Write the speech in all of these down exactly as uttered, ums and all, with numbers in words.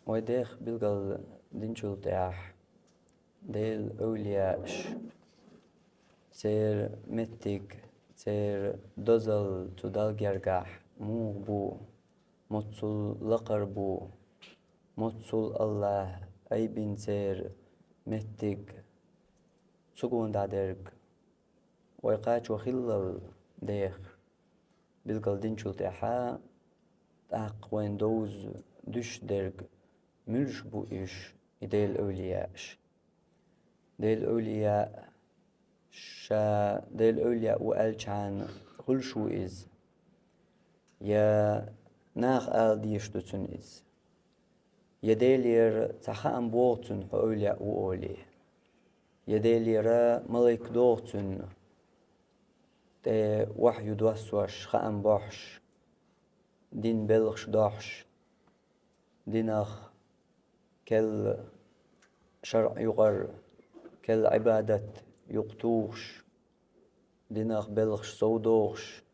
Вай дех билгал динчул тӀехь Делан эвлияаш, церан меттиг, церан дозал цу Далла гергахь муха бу, моццул лакхара бу, моццул АллахӀа айбина церан меттиг цу гонахь дерг вай кхачо хиллал дех билгал динчул тӀехьа, тӀаккха вайна довза дуьш дерг муьлш бу уьш, и Делан эвлияаш. Делан эвлияа, ша Делан эвлияа ву аьлчхьана хуьлуш ву иза. Я наха ала дезаш ду цунна иза. Я Делера цхьа хаам богӀу цунна хьо эвлияа ву олий. Я Делера малайк догӀу цунна тӀе вахью доссош, хаам бохьуш, дин белхаш дохьуш, динах кел шарӀ юкъара, кел Ӏибадат юкъа тухуш, динах белхаш совдохуш,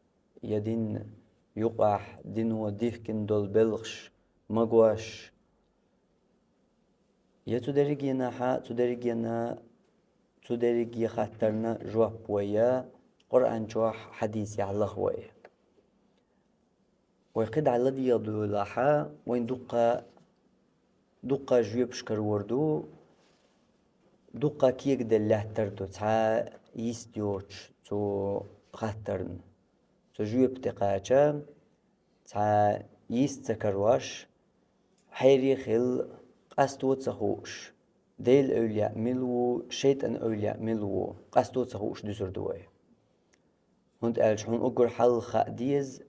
я дин юкъахь дино дихкина долу белхаш магош. Я цу дерригенахьа, цу дерригена, цу дерриге хаттарна жоп вай я Къуръан чохь, хьадисехь лаха вай. Вай кхидӀа ладегӀа дуьйлахьа, вайн дуккха, дуккха жоьпаш карор ду, дуккха кегаделла лаьттар ду, цхьа йист йоцуш цу хаттарна. Цу жоьпа тӀе кхача, цхьа йист ца карош, хьере хила, къасто ца хууш, Делан эвлияа мила ву, шайтӀан эвлияа мила ву, къасто ца хууш дуьсур ду вай. ХӀунда аьлча хьуна уггар хьалха хаа деза,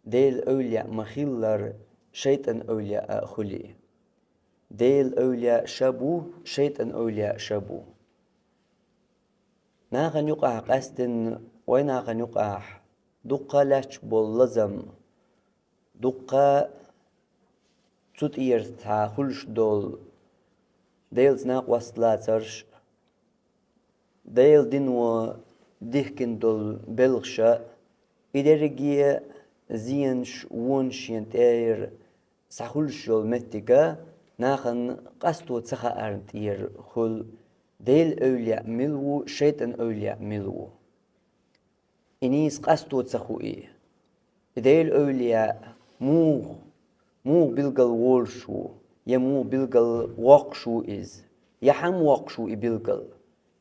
Делан эвлияа ма-хиллара, шайтӀан эвлияа а хуьлий. Делан эвлияа ша бу, шайтӀан эвлияа ша бу. Нахана юкъахь къаьстина, вай нахана юкъахь дуккха лаьтташ болу лазам, дуккха цу тӀера цхьа хуьлуш долу Делаца накъост лацарш, Делан дино дихкина долу белхаша, и дерриге зенаш, вонаш шена тӀера схьахуьлуш йолу меттига нахана къасто ца хаарна тӀера хуьлу, Делан эвлияа мила ву, шайтӀан эвлияа мила ву. И нийса къасто ца хуий. И Делан эвлияа муха, муха билгал волуш ву, я муха билгал воккхуш ву иза, я хьан воккхуш ву и билгал,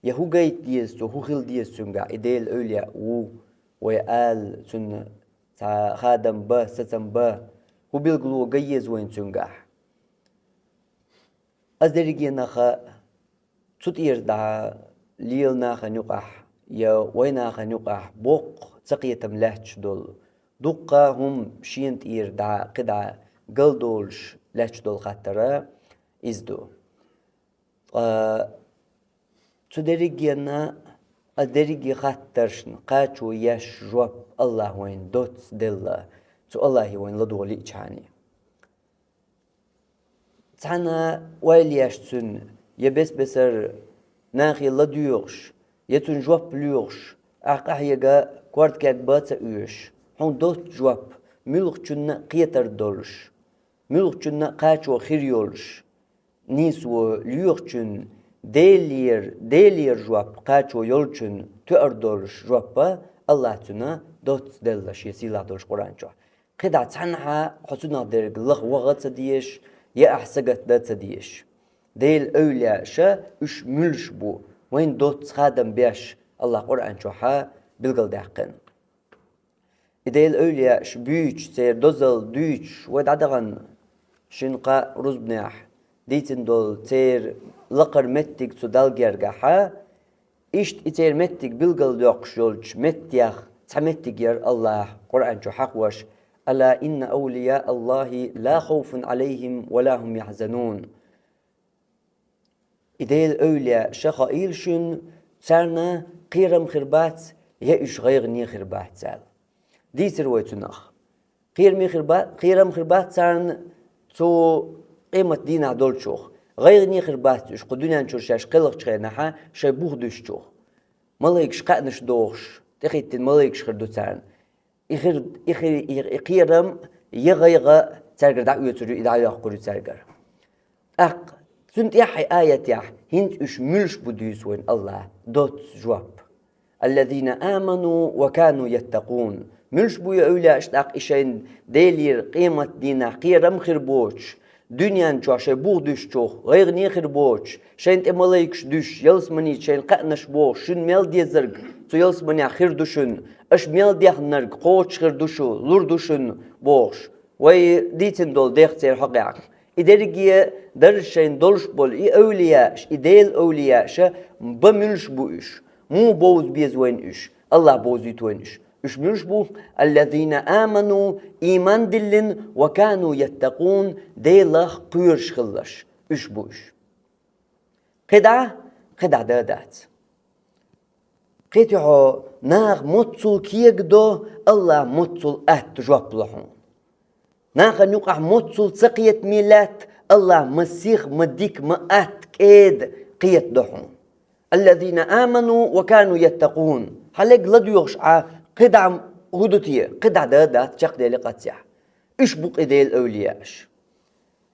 я хӀун гайта деза цо, хӀун хила деза цуьнгахь, и Делан эвлияа ву вай ала, цунна цхьа хадам бан, сацам бан, хӀун билгало ган еза вайна цуьнгахь. Ас дерригенахьа цу тӀера дӀа лела нахана юкъахь, я вай нахана юкъахь боккха цакхетам лаьтташ долу, дуккха хӀума шена тӀера дӀа, кхидӀа галдолуш лаьтташ долу хаттара иза ду. Ткъа цу дерригенна, ас дерриге хаттаршна кхачо еш жоп АллахӀа вайна доцца делла, цу АллахӀе вайна ладогӀа лиъчхьана. Цхьана ойла еш цуьнан, я бес-бесара нахе ладоьгӀуш, я цунна жоп лоьхуш, ахь къахьега корта кегбан а ца оьшуш, хьуна доцца жоп муьлххачунна а кхетар долуш, муьлххачунна а кхачо хир йолуш, нийсо лоьхучунна Делера, Делера жоп кхачо йолчунна тоьар долуш жоп а АллахӀа цунна доцца делла Шен сийлахь долуш Къуръан чохь. КхидӀа цхьаннахьа хьо цунах дерг лаха ваха а ца дезаш, я ахь сагатдан а ца дезаш. Делан эвлияаша уьш муьлш бу, вайна доцца хадам беш, АллахӀа Къуръан чохьа билгалдаьккхина. И Делан эвлияаш буьйцуш, церан дозалла дуьйцуш, вай дӀадахана шина-кхаа рузбанехь дийцина долу церан лакхара меттиг цу Далла гергахьа, иштта и церан меттиг билгалдоккхуш йолчу меттех цхьа меттиг яра АллахӀа Къуръан чу хьахош: «Ала инна авлияа Аллахи ла хавфун алайхим ва ла хум яхьзанун». И Делан эвлияаша хаийла шуна, царна кхерам хир бац, я уьш гӀайгӀане хир бац аьлла. Дийцира вай цунах. Кхераме хир ба-, кхерам хир бац царна цу къемат дийнахь долчух. ГӀайгӀане хир бац уьш кху дуьнен чуьра шаьш кхелхачу хенахьа шайн бух дуьсучух. Малайкаш кхаънаш дохуш, тӀехӀиттина малайкаш хир ду царна. И хир, и хир, и, и кхерам я гӀайгӀа цаьргара дӀаоьцур ю, и дӀайоккхур ю цаьргара. ТӀаккха цунна тӀехьа аятехь хӀинца уьш муьлш бу дуьйцу вайн Аллаха, доцца жоп. «الذين آمنوا وكانوا يتقون». Муьлш бу и эвлияаш тӀаккха, и шайн Делера къематдийнахь кхерам хир боцуш, дуьнен чохь шайн бух дуьсучух гӀайгӀане хир боцуш, шайн тӀе малайкаш дуьсуш, ялсаманица шайн кхаънаш бохуш, шуна мел дезарг цу ялсаманехь хир ду шуна, аша мел дехнарг кхочуш хир ду шу, лур ду шуна бохуш. Вай дийцина долу дех церан хьокъехь. И дерриге дарж шайн долуш болу и эвлияаш, и Делан эвлияаш, бан муьлш бу уьш? Муха бовза беза вайна уьш? Аллаха бовзуьйту вайна уьш. Уьш муьлш бу? «الذين آمنوا», ийман диллина, «وكانوا يتقون», Делах кхоьруш хилларш. Уьш бу уьш. КхидӀа, кхидӀа дан дац. Кхетий хьо, наха моццул кегадо, Аллаха моццул атта жоп ло хьуна. Нахана юкъахь моццул цакхетаме лаьтта, Аллаха ма сих, ма дика, ма атта кӀеда кхетадо хьуна. «الذين آمنوا وكانوا يتقون». Хьалега ладоьгӀуш Ӏа, кхидӀа хӀун ду те, кхидӀа дан дац чекхдели къацехь. Уьш бу-кх и Делан эвлияаш.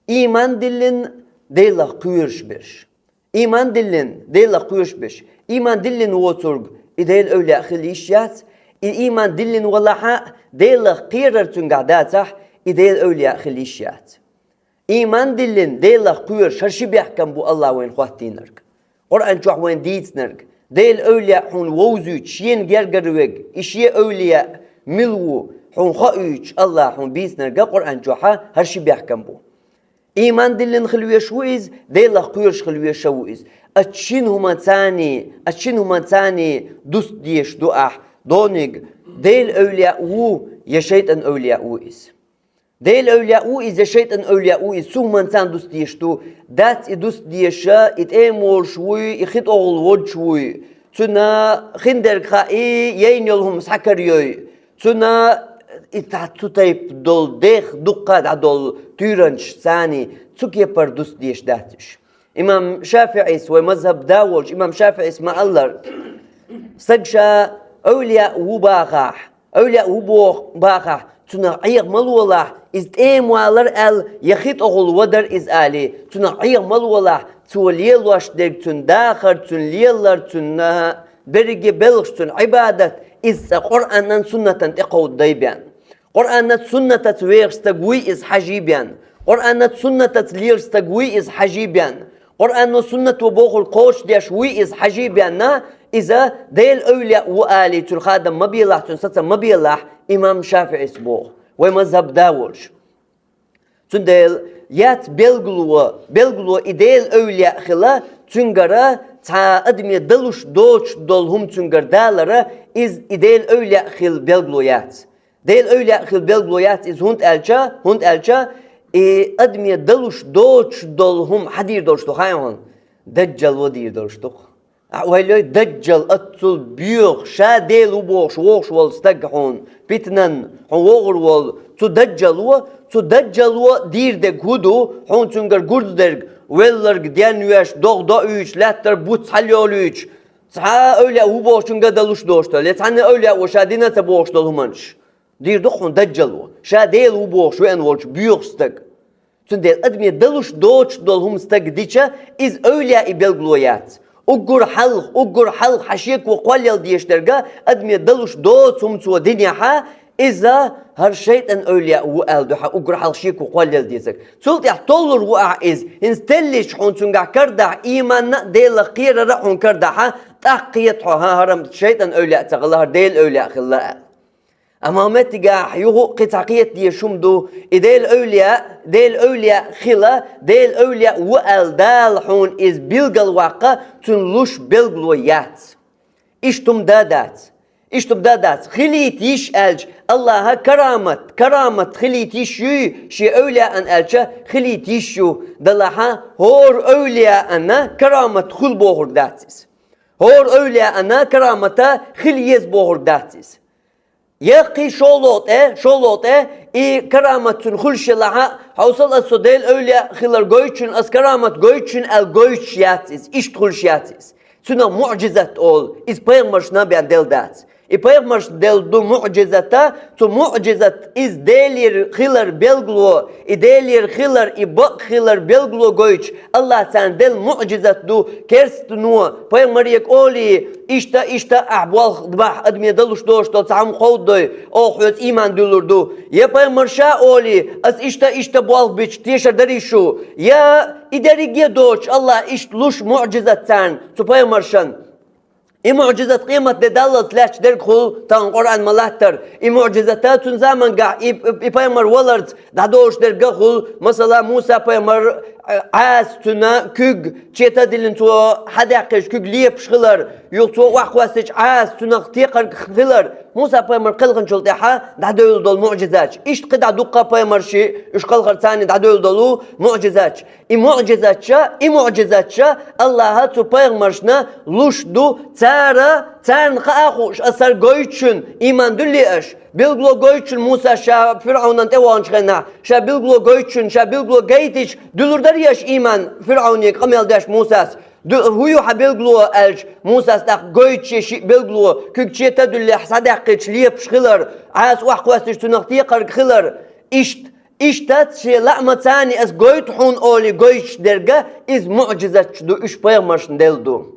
Ийман диллина, Делах кхоьруш берш. Ийман диллина, Делах кхоьруш берш. Ийман диллина воцург и Делан эвлияъ хила йиш яц, и ийман диллина валахь а, Делах кхерар цуьнгахь дацахь, и Делан эвлияъ хила йиш яц. Ийман диллина, Делах кхоьруш, хӀара ши бехкам бу Аллаха вайна хӀоттийнарг. Къуръан чохь вайна дийцинарг, Делан эвлияъ хьуна вовзуьйтуш, шена гергара верг, и шен эвлияъ мила ву хьуна хоуьйтуш, Аллаха хьуна бийцинарг Къуръан чохь хӀара ши бехкам бу. Ийман диллина хила веш ву иза, Делах кхоьруш хила веш а ву иза. Ас шина хӀуманца, ас шина хӀуманца дуста дезаш ду ахь, дониг, Делан эвлияъ ву я шайтӀан эвлияъ ву иза. Делан эвлияъ ву иза я шайтӀан эвлияъ ву иза, цу хӀуманца дуста дезаш ду, дац и дуста дезаш, и тӀема волуш вуй, и хи тӀехула водуш вуй. Цунна хиндерг хаьий, яйна йолу хӀума схьакарайой. Цунна и цхьа цу тайпа долу дех дуккха а дӀадолу туьйранчашца цу кепара дуста дезаш дац уьш. Имам ШафиӀис, вай мазхӀаб да волчу имам ШафиӀис ма-аллара, стаг ша эвлияъ ву бахахь, эвлияъ ву боху бахахь, цунах Ӏеха ма лолахь, иза тӀема валар аьлла, я хи тӀехула вадар иза алий, цунах Ӏеха ма лолахь, цо лелош дерг, цуьнан дахар, цуьнан лелар, цуьнан берриге белхаш, цуьнан Ӏибадат, иза цкъа Къуръанан, суннатан тӀекховдадай бен. Къуръанан, суннатаца вехаш стаг вуй иза хьажий бен. Къуръанан, суннатаца лелаш стаг вуй иза хьажий бен. Къуръано, суннато бохург кхочушдеш вуй иза хьажий бен, иза Делан эвлияъ ву алий, цуьнан хадам ма белахь, цуьнан сацам ма белахь, имам ШафиӀис боху, вай мазхӀаб да волуш. Цундела яц белгало, белгало и Делан эвлияъ хила, цуьнгара цхьа адаме далуш доцуш долу хӀума цуьнгара далара, иза и Делан эвлияъ хила белгало яц. Делан эвлияъ хила белгало яц иза, хӀунда аьлча, хӀунда аьлча и адаме далуш доцуш долу хӀума хьан дийр долуш ду хаьий хьуна? Даджал ван дийр долуш ду-кх. Ахьа ойла йой, Даджал аццул боьха, ша Дела ву бохуш вогӀуш волу стаг хьуна, питанан хьуна вогӀур волу цу Даджало, цу Даджало дийр дерг хӀун ду, хьуна цуьнгара гурз дерг, велларг денвеш, догӀа доуьйтуш, лаьттара буц хьалайолуьйтуш, цхьа а эвлияъ ву бохучуьнга далуш доцуш долу, я цхьанна а эвлияъо ша дина а ца бохуш долу хӀуманаш. Дийр ду-кх хьуна Даджало, ша Дела ву бохуш веана волчу боьхачу стаг. Цундела адаме далуш доцуш долу хӀума стаг дича, иза эвлияъ и белгало яц. Уггар хьалха, уггар хьалха хьан шеко кхоллал дезаш дерга, адаме далуш доцу хӀума цо динехьа, иза хӀара шайтӀан эвлияъ ву аьлла ду хьан уггар хьалха шеко кхоллал дезарг. Цул тӀаьхьа толлур ву ахьа иза, хӀинца теллича хьуна цуьнгахь кардахь, ийманна а, Делах кхерара а хьуна кардахьа, тӀаккха кхета хьо, хӀан, хӀара шайтӀан эвлияъ ца хилла, хӀара Делан эвлияъ хилла аьлла. Амма меттигахь юха а кхин цхьа кхета дезаш хӀума ду, и Делан эвлияъ, Делан эвлияъ хила, Делан эвлияъ ву аьлла Дала хьуна иза билгалваккха, цунна луш белгало яц. Иштта хӀума дан дац. Иштта хӀума дан дац. Хилийта йиш аьлча, Аллаха карамат, карамат хилийта йиш юй шен эвлияъан аьлча, хилийта йиш ю, делахьа хӀора эвлияъана карамат хуьлу бохург дац иза. ХӀора эвлияъана карамата хила еза бохург дац иза. Я кхин шолгӀа тӀе, шолгӀа тӀе, и карамат цуьнан хуьлуш елахьа, хьовсал, ас со Делан эвлияъ хилар гойту шуна, ас карамат гойту шуна аьлла гойтуш яц иза, иштта хуьлуш яц иза. Цунах муӀжизат олу, иза пайхамаршна бен делла дац. И пайхамаршна делла ду муӀжизата, цу муӀжизат иза Делера хилар белгало, и Делера хилар, и бакъ хилар белгало гойтуш, АллахӀа царна делла муӀжизат ду. Керстано пайхамаре олий: «Иштта, иштта ахь болх бахь, адаме далуш доцуш долу цхьа хӀума кховдадой, оха хьоьца ийман дуьллур ду». Я пайхамар ша олий: «Ас иштта, иштта болх бича тешар дарий шу?» Я и дерриге а доцуш, АллахӀа иштта луш муӀжизат царна, цу пайхамаршна. И муӀжизат къематде даллалц лаьтташ дерг хуьлу, тахана Къуръан ма-латтара. И муӀжизата цуьнан заманчохь и, и пайхамар валарца дӀадолуш дерг а хуьлу. Масала, Муса пайхамар, Ӏаса цуьнан куьг чета а диллина, цо хьадаьккхича куьг лепаш хилар, юха цо охьакхоьссича Ӏаса цуьнах текхарг хилар. Муса пайхамар кхелхинчул тӀаьхьа дӀадевлла долу муӀжизаташ. Иштта кхидӀа дуккха а пайхамаршна, уьш кхалхарца дӀадевлла долу муӀжизаташ. И муӀжизаташ, и муӀжизаташ АллахӀа цу пайхамаршна луш ду, цара, царна хаа хууш, аса хӀара гойту шуна, ийман дуьллий аша? Билгало гойту шуна Муса ша ФирӀавнана тӀе ваханчу хенахь, ша билгало гойту шуна, ша билгало гайтича, дуьллур дарий аша ийман ФирӀавне къамел деш Мусас? Ду-, хӀун ю хьан билгало аьлча, Мусас тӀаккха гойту шен шиъ билгало, куьг чета а дуьллехь, схьадаьккхича лепаш хилар, Ӏаса охьакхоьссича цуьнах текхарг хилар. Иштта Иштта шен лаамца аса гойту хьуна олий гойтуш дерг а, иза муӀжизаташ ду, уьш пайхамаршна делла ду.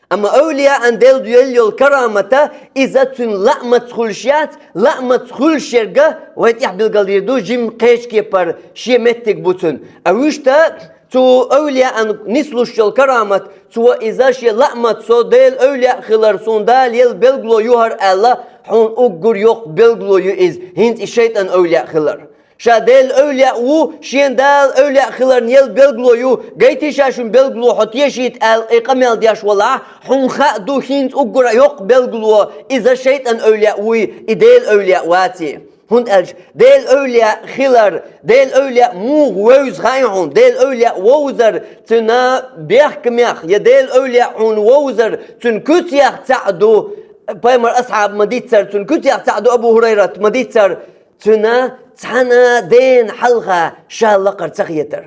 Амма эвлияан делла ду елла йолу карамата, иза цуьнан лаамца хуьлуш яц, лаамца хуьлуш ерг а вай тӀехь билгалдийр ду, жимма кхечу кепара шен меттиг бу цуьнан. А вуьшта цу эвлияан нислуш йолу карамат, цо иза шен лаамца, со Делан эвлияъ хилар суна Дала елла билгало ю хӀара аьлла, хьуна уггар йоккха билгало ю иза, хӀинца и шайтӀан эвлияъ хилар. Ша Делан эвлияъ ву, шена Дала эвлияъ хиларна елла билгало ю, гайтий ша шуна билгало, хьо тешийта аьлла, и къамел деш валахь, хьуна хаа ду хӀинца уггар йоккха билгало, иза шайтӀан эвлияъ вуй, и Делан эвлияъ ваций. ХӀунда аьлча Делан эвлияъ хилар, Делан эвлияъ муха вевза хаий хьуна, Делан эвлияъ вовзар цуьнан бехкамех, я Делан эвлияъ хьуна вовзар цуьнан куьцех цхьаъ ду, пайхамар асхьаба ма-дийццара, цуьнан куьцех цхьаъ ду, Абу ХӀурайрата ма-дийццара, цуьнан цхьана дена хьалха ша лакхара ца хетар.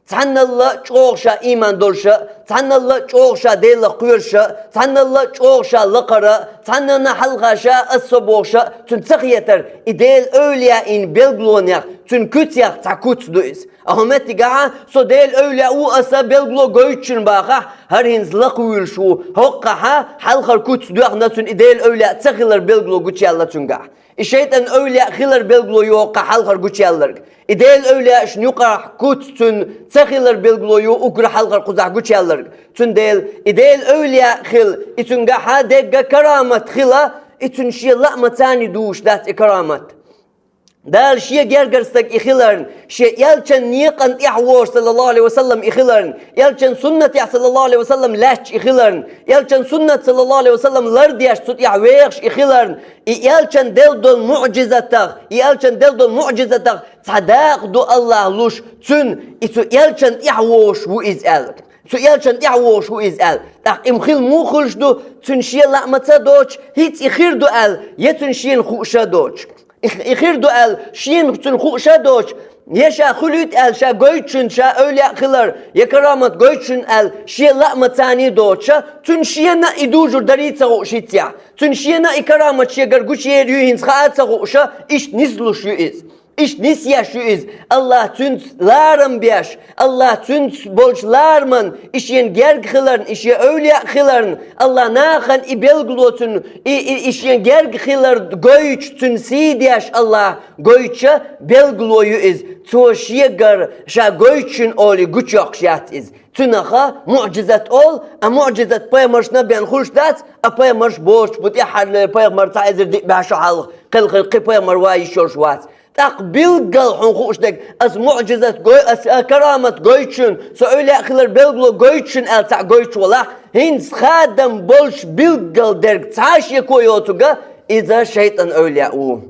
Цхьаннал а чӀогӀа ша ийман долуш а, цхьаннал а чӀогӀа ша Делах кхоьруш а, цхьаннал а чӀогӀа ша лакхара а, цхьаннана хьалха ша аса со бохуш а цуьнан ца хетар, и Делан эвлияийн билгалонех, цуьнан куьцех цхьа куц ду иза. Ахьа меттигахьа, со Делан эвлияъ ву, аса билгало гойту шуна бахахь, хӀара хӀинца лакхавуьйлуш ву, хӀоккхахьа хьалхара куц доьхна цуьнан и Делан эвлияъ ца хилар билгало гучуяьлла цуьнгахь. И шайтӀан эвлияъ хилар билгало ю хӀоккхахь хьалхара гучуяьлларг. И Делан эвлияашна юкъахь куц цуьнан ца хилар билгало ю уггар хьалхара кхузахь гучуяьлларг. Цундела и Делан эвлияъ хила, и цуьнгахьа дегга карамат хила, и цуьнан шен лаамца а дуьйцуш дац и карамат. Дала шен гергара стаг и хиларна, шен элчан некъан тӀехь вогӀуш, саллаллаху Ӏалайхи ва саллам, и хиларна, элчан суннатехь, саллаллаху Ӏалайхи ва саллам, лаьтташ и хиларна, элчан суннат, саллаллаху Ӏалайхи ва саллам, лардеш цу тӀехь вехаш и хиларна, и элчан делла долу муӀжизатах, и элчан делла долу муӀжизатах цхьа дакъа ду АллахӀа луш цуьнан, и цу элчан тӀехь вогӀуш ву иза аьлла. Цу элчан тӀехь вогӀуш ву иза аьлла. ТӀаккха и хила муха хуьлуш ду, цуьнан шен лаамца а доцуш, хӀинца и хир ду аьлла, я цуьнан шена хууш а доцуш. И, и хир ду аьлла, шена цуьнан хууш а доцуш, я ша хуьлуьйту аьлла, ша гойту шуна, ша эвлияъ хилар, я карамат гойту шуна аьлла, шен лаамца а доцуш а, цуьнан шена и дужур дарий ца хууш хӀинццехь. Цуьнан шена и карамат шегара гучуер ю хӀинца хаа ца хууш а, иштта нислуш ю иза. Иштта нисъеш ю иза. АллахӀа цуьнца ларам беш, АллахӀа цуьнца болчу лараман, и шена герга хиларна, и шен эвлияъ хиларна, АллахӀа нахана и билгало цуьнан, и, и, и шен герга хилар гойтуш, цуьнан сий деш АллахӀа гойтуш а билгало ю иза. Цо шегара ша гойту шуна олий гучуйоккхуш яц иза. Цуьнаха муӀжизат олу, а муӀжизат пайхамаршна бен хуьлуш дац, а пайхамарш боцуш бу тӀаьххьарлера пайхамар цхьа эзар диъ бӀе шо хьалха кхелхина кхин пайхамар ван йиш йолуш вац. ТӀаккха билггал хьуна хууш дерг, ас муӀжизат гой, ас, а, карамат гойту шуна, со эвлияъ хилар билгало гойту шуна аьлла цхьаъ гойтуш валахь, хӀинца хадам болуш билггал дерг цхьа а шеко йоцург а, иза шайтӀан эвлияъ ву.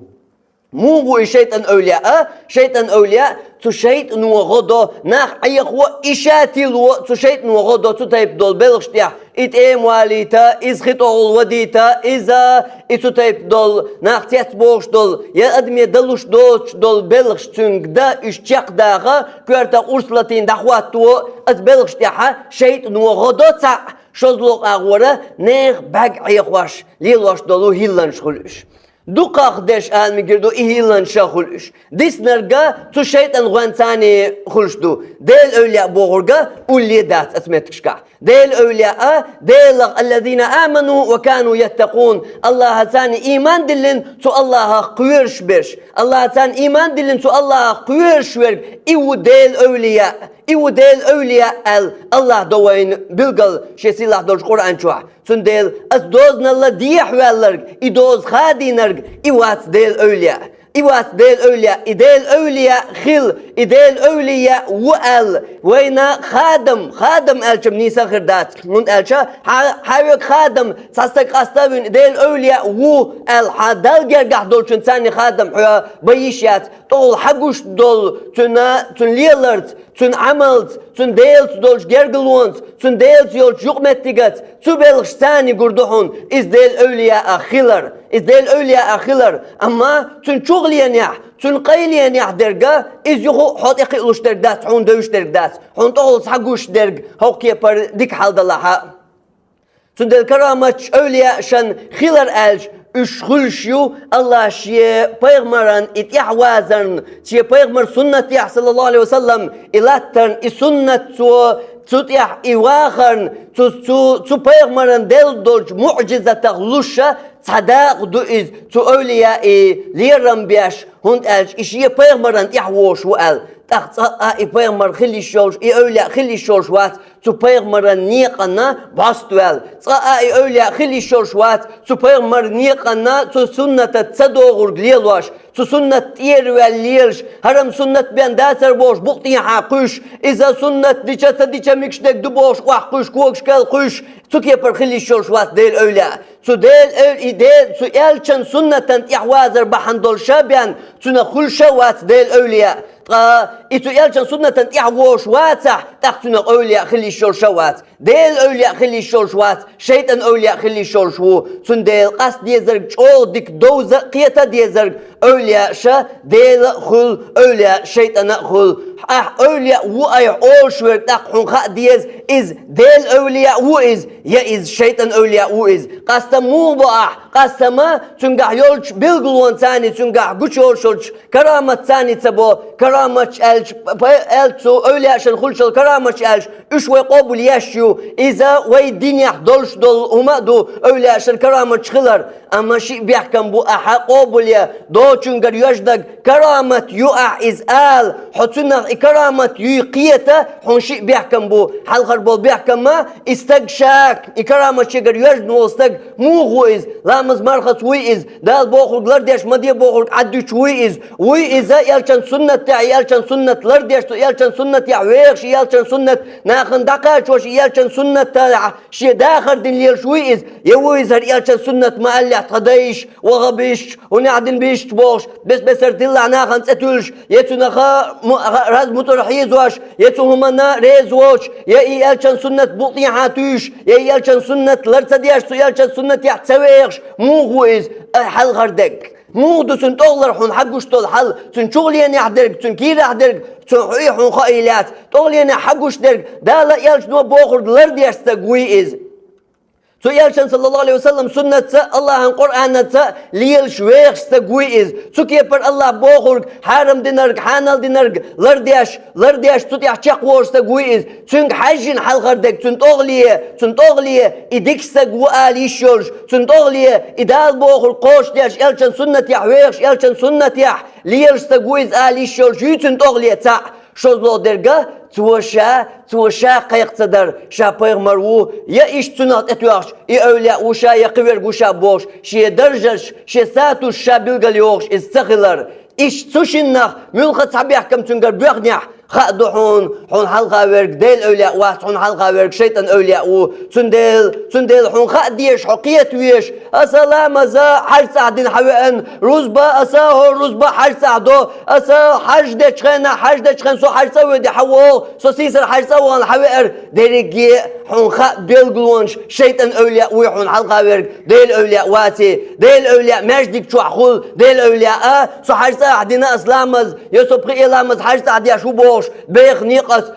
Муха ву и шайтӀан эвлияъ? А, шайтӀан эвлияъ цу шайтӀано гӀо до, нах Ӏехо, и ша тило, цу шайтӀано гӀо до цу тайпа долу белхаш тӀехь, и тӀема валийта, иза хи тӀехула вадийта, иза, и цу тайпа долу, нах цецбохуш долу, я адаме далуш доцуш долу белхаш цуьнга дан, уьш чекхдаха, коьртах урс латийна дӀахӀотто, аса белхаш тӀехьа шайтӀано гӀо до цхьаъ, ШозлагӀа агӀора нехан бӀаьрг Ӏехош, лелош долу хӀилланаш хуьлу уьш. Дукхах деш ала мегар ду и хӀилланаш хуьлу уьш. Диснарг цу шайтӀан гӀоьнца хуьлуш ду. Делан эвлаяъ бохург улле дац оцу меттигашкахь. Делан эвлаяъ, Делах, «الذين آمنوا وكانوا يتقون», АллахӀаца ийман диллина, цу АллахӀах кхоьруш берш. АллахӀаца ийман диллина, цу АллахӀах кхоьруш верг, и ву Делан эвлаяъ. И ву Делан эвлаяъ аьлла, АллахӀа до вайна билгал шен сийлахь долчу Къуръан чохь. Цундела аса дозанал дехьаваьлларг, и доза хадийнарг, и вац Делан эвлаяъ. И вац Делан эвлаяъ, и Делан эвлаяъ хила, и Делан эвлаяъ ву аьлла, вайна хадам, хадам аьлча нийса хир дац. ХӀунда аьлча хьан, хьан верг хадам, цхьа стаг къаста а вина, Делан эвлаяъ ву аьлла, хьан Далла гергахь долчунна царна хадам хьо бан йиш яц. ТӀехула хьан гуш долу, цуьнан, цуьнан леларца, цуьнан Ӏамалца, цуьнан Делаца долчу гергарлонца, цуьнан Делаца йолчу юкъаметтигаца, цу белхашца гур ду хьуна иза Делан эвлаяъ хилар, иза Делан эвлаяъ хилар. Амма цуьнан чухуленехь, цуьнан къайленехь дерг, иза юха а хьо тӀекхиалуш дерг дац, хьуна девзаш дерг дац, хьуна тӀехула схьагуш дерг хӀокху кепара дика хьал далахь а. Цундела караматаш эвлаяашна хилар аьлча, уьш хуьлуш ю АллахӀа шен пайхамаран и тӀаьхьавазарна, шен пайхамаран суннатехь, саллаллаху Ӏалайхи ва саллам, и латтарна, и суннат цо, цу тӀехь и вахарна, цу, цу, цу пайхамаран делла долчу муӀжизатах луш а цхьа дакъа ду иза, цу эвлаяийн лерам беш, хӀунда аьлча и шен пайхамаран тӀаьхьа вогӀуш ву аьлла. ТӀаккха цкъа а и пайхамар хила йиш йолуш, и эвлаяъ хила йиш йолуш вац, цу пайхамаран некъана бӀоставаьлла. Цкъа а и эвлаяъ хила йиш йолуш вац, цу пайхамаран некъана, цу суннатаца ца догӀург лелош, цу суннат тӀера ваьлла лелаш, хӀара-м суннат бен дацара бохуш, букъ тӀехьа кхуьйсуш, иза суннат дича ца дича мегаш дерг ду бохуш, охьакхуьйсуш, когашкал кхуьйсуш, цу кепара хила йиш йолуш вац Делан эвлаяъ. Цу Делан эв-, и Дел-, цу элчан суннатан тӀаьхьавазар бахьана долуш а бен, цуьнан хуьлуш а вац Делан эвлаяъ. Ткъа и цу элчан суннатан тӀаьхьа вогӀуш вацахь, тӀаккха цуьнан эвлаяъ хила йиш йолуш а вац. Делан эвлаяъ хила йиш йолуш вац, шайтӀан эвлаяъ хила йиш йолуш ву. Цундела къаста дезарг чӀогӀа дика довза а, кхета а дезарг, эвлаяаш Делан а хуьлу, эвлаяаш шайтӀанан а хуьлу. Ахь эвлаяъ ву айхьа олуш верг, тӀаккха хьуна хаа деза, иза Делан эвлаяъ ву иза, я иза шайтӀан эвлаяъ ву иза. Къастам муха бо ахь? Къастам а цуьнгахь йолчу билгалонца, цуьнгахь гучуйолуш йолчу караматца ца бо. Караматаш аьлча, пай-, аьлча цу эвлаяашна хуьлуш йолу караматаш аьлча, уьш вай къобал еш ю. Иза вай динехь долуш долу хӀума а ду, эвлаяашна караматаш хилар. Амма шиъ бехкам бу ахьа къобал е, доцучуьнгара йоьжнаг карамат ю ахь иза ала, хьо цуьнах и карамат юй кхета, хьуна шиъ бехкам бу. Хьалхара болу бехкам а, и стаг ша, и карамат шегара йоьжна волу стаг муха ву иза? Ламаз-мархаца вуй иза? Дала бохург лардеш, ма де бохург Ӏадуьтуш вуй иза? Вуй иза элчан суннат тӀехь, элчан суннат лардеш, цу элчан суннатехь вехаш, элчан суннат нахана дӀакхачош, элчан суннат тӀехь шен дахар дина лелаш вуй иза? Я вуй иза хӀара элчан суннат ма аллехь тхан дайша, ваххабисташ, хӀунда дина бисташ бохуш, бес-бесара тиллахь нахана цӀе туьллуш, я цуьнах ха-, му-, ха-, раз муцӀар хьийзош, я цу хӀуманна реза воцуш, я и элчан суннат букъ тӀехьа туьйсуш, я и элчан суннат лар ца деш, цу элчан суннатехь ца вехаш, муха ву иза, ай, хьалхара дерг? Муха ду цуьнан тӀехула хьуна хьан гуш долу хьал, цуьнан чухуленехь дерг, цуьнан кийрахь дерг, цуьнан хьуй хьуна хаийла яц, тӀехуленехь хьан гуш дерг, Дала а элчано а бохург лардеш стаг вуй иза? Цу элчан, саллаллаху Ӏалайхи ва саллам, суннатца а, АллахӀан Къуръанца а лелаш вехаш стаг вуй иза. Цу кепара АллахӀа бохург, хьарам динарг, хьанал динарг лардеш, лардеш, цу тӀехь чекхволуш стаг вуй иза. Цуьнга хьаьжжина хьалхара дерг, цуьнан тӀехуле, цуьнан тӀехуле и дика стаг ву ала йиш йолуш, цуьнан тӀехуле и Дала бохург кхочушдеш, элчан суннатехь вехаш, элчан суннатехь лелаш стаг ву иза ала йиш йолуш юй цуьнан тӀехуле цхьаъ. ШозлагӀа дерг а, цо ша, цо ша кхайкха ца дара, ша пайхамар ву, я иштта цунах тӀетоьхча, и эвлаяъ ву ша, я кхин верг ву ша бохуш, шен даржаш, шен статус ша билгалйохуш иза ца хилар. Иштта цу шиннах муьлхха цхьа бехкам цуьнгара боьхнехь, хаа ду хьуна, хьуна хьалха верг Делан эвлаяъ вац, хьуна хьалха верг шайтӀан эвлаяъ ву. Цундела, цундела хьуна хаа дезаш, хьо кхета везаш, аса ламаз хьаьжцӀахь дина хьан веана, рузба аса хӀора рузба хьаьжцӀахь до, аса хьаьж дечу хенахь, хьаьж дечу хенахь со хьаьжцӀа а воьдий хьан вогӀу, со сийсара хьаьжцӀа а вахана хьан веара, дерриге а хьуна хаа билгалонаш шайтӀан эвлаяъ вуй, хьуна хьалха верг Делан эвлаяъ ваций, Делан эвлаяъ маьждиг чохь хуьлу, Делан эвлаяъ а, со хьаьжцӀа ахь дина аса ламаз, я со пхи э ламаз хьаьжцӀахь деш ву бохуш, беха некъаца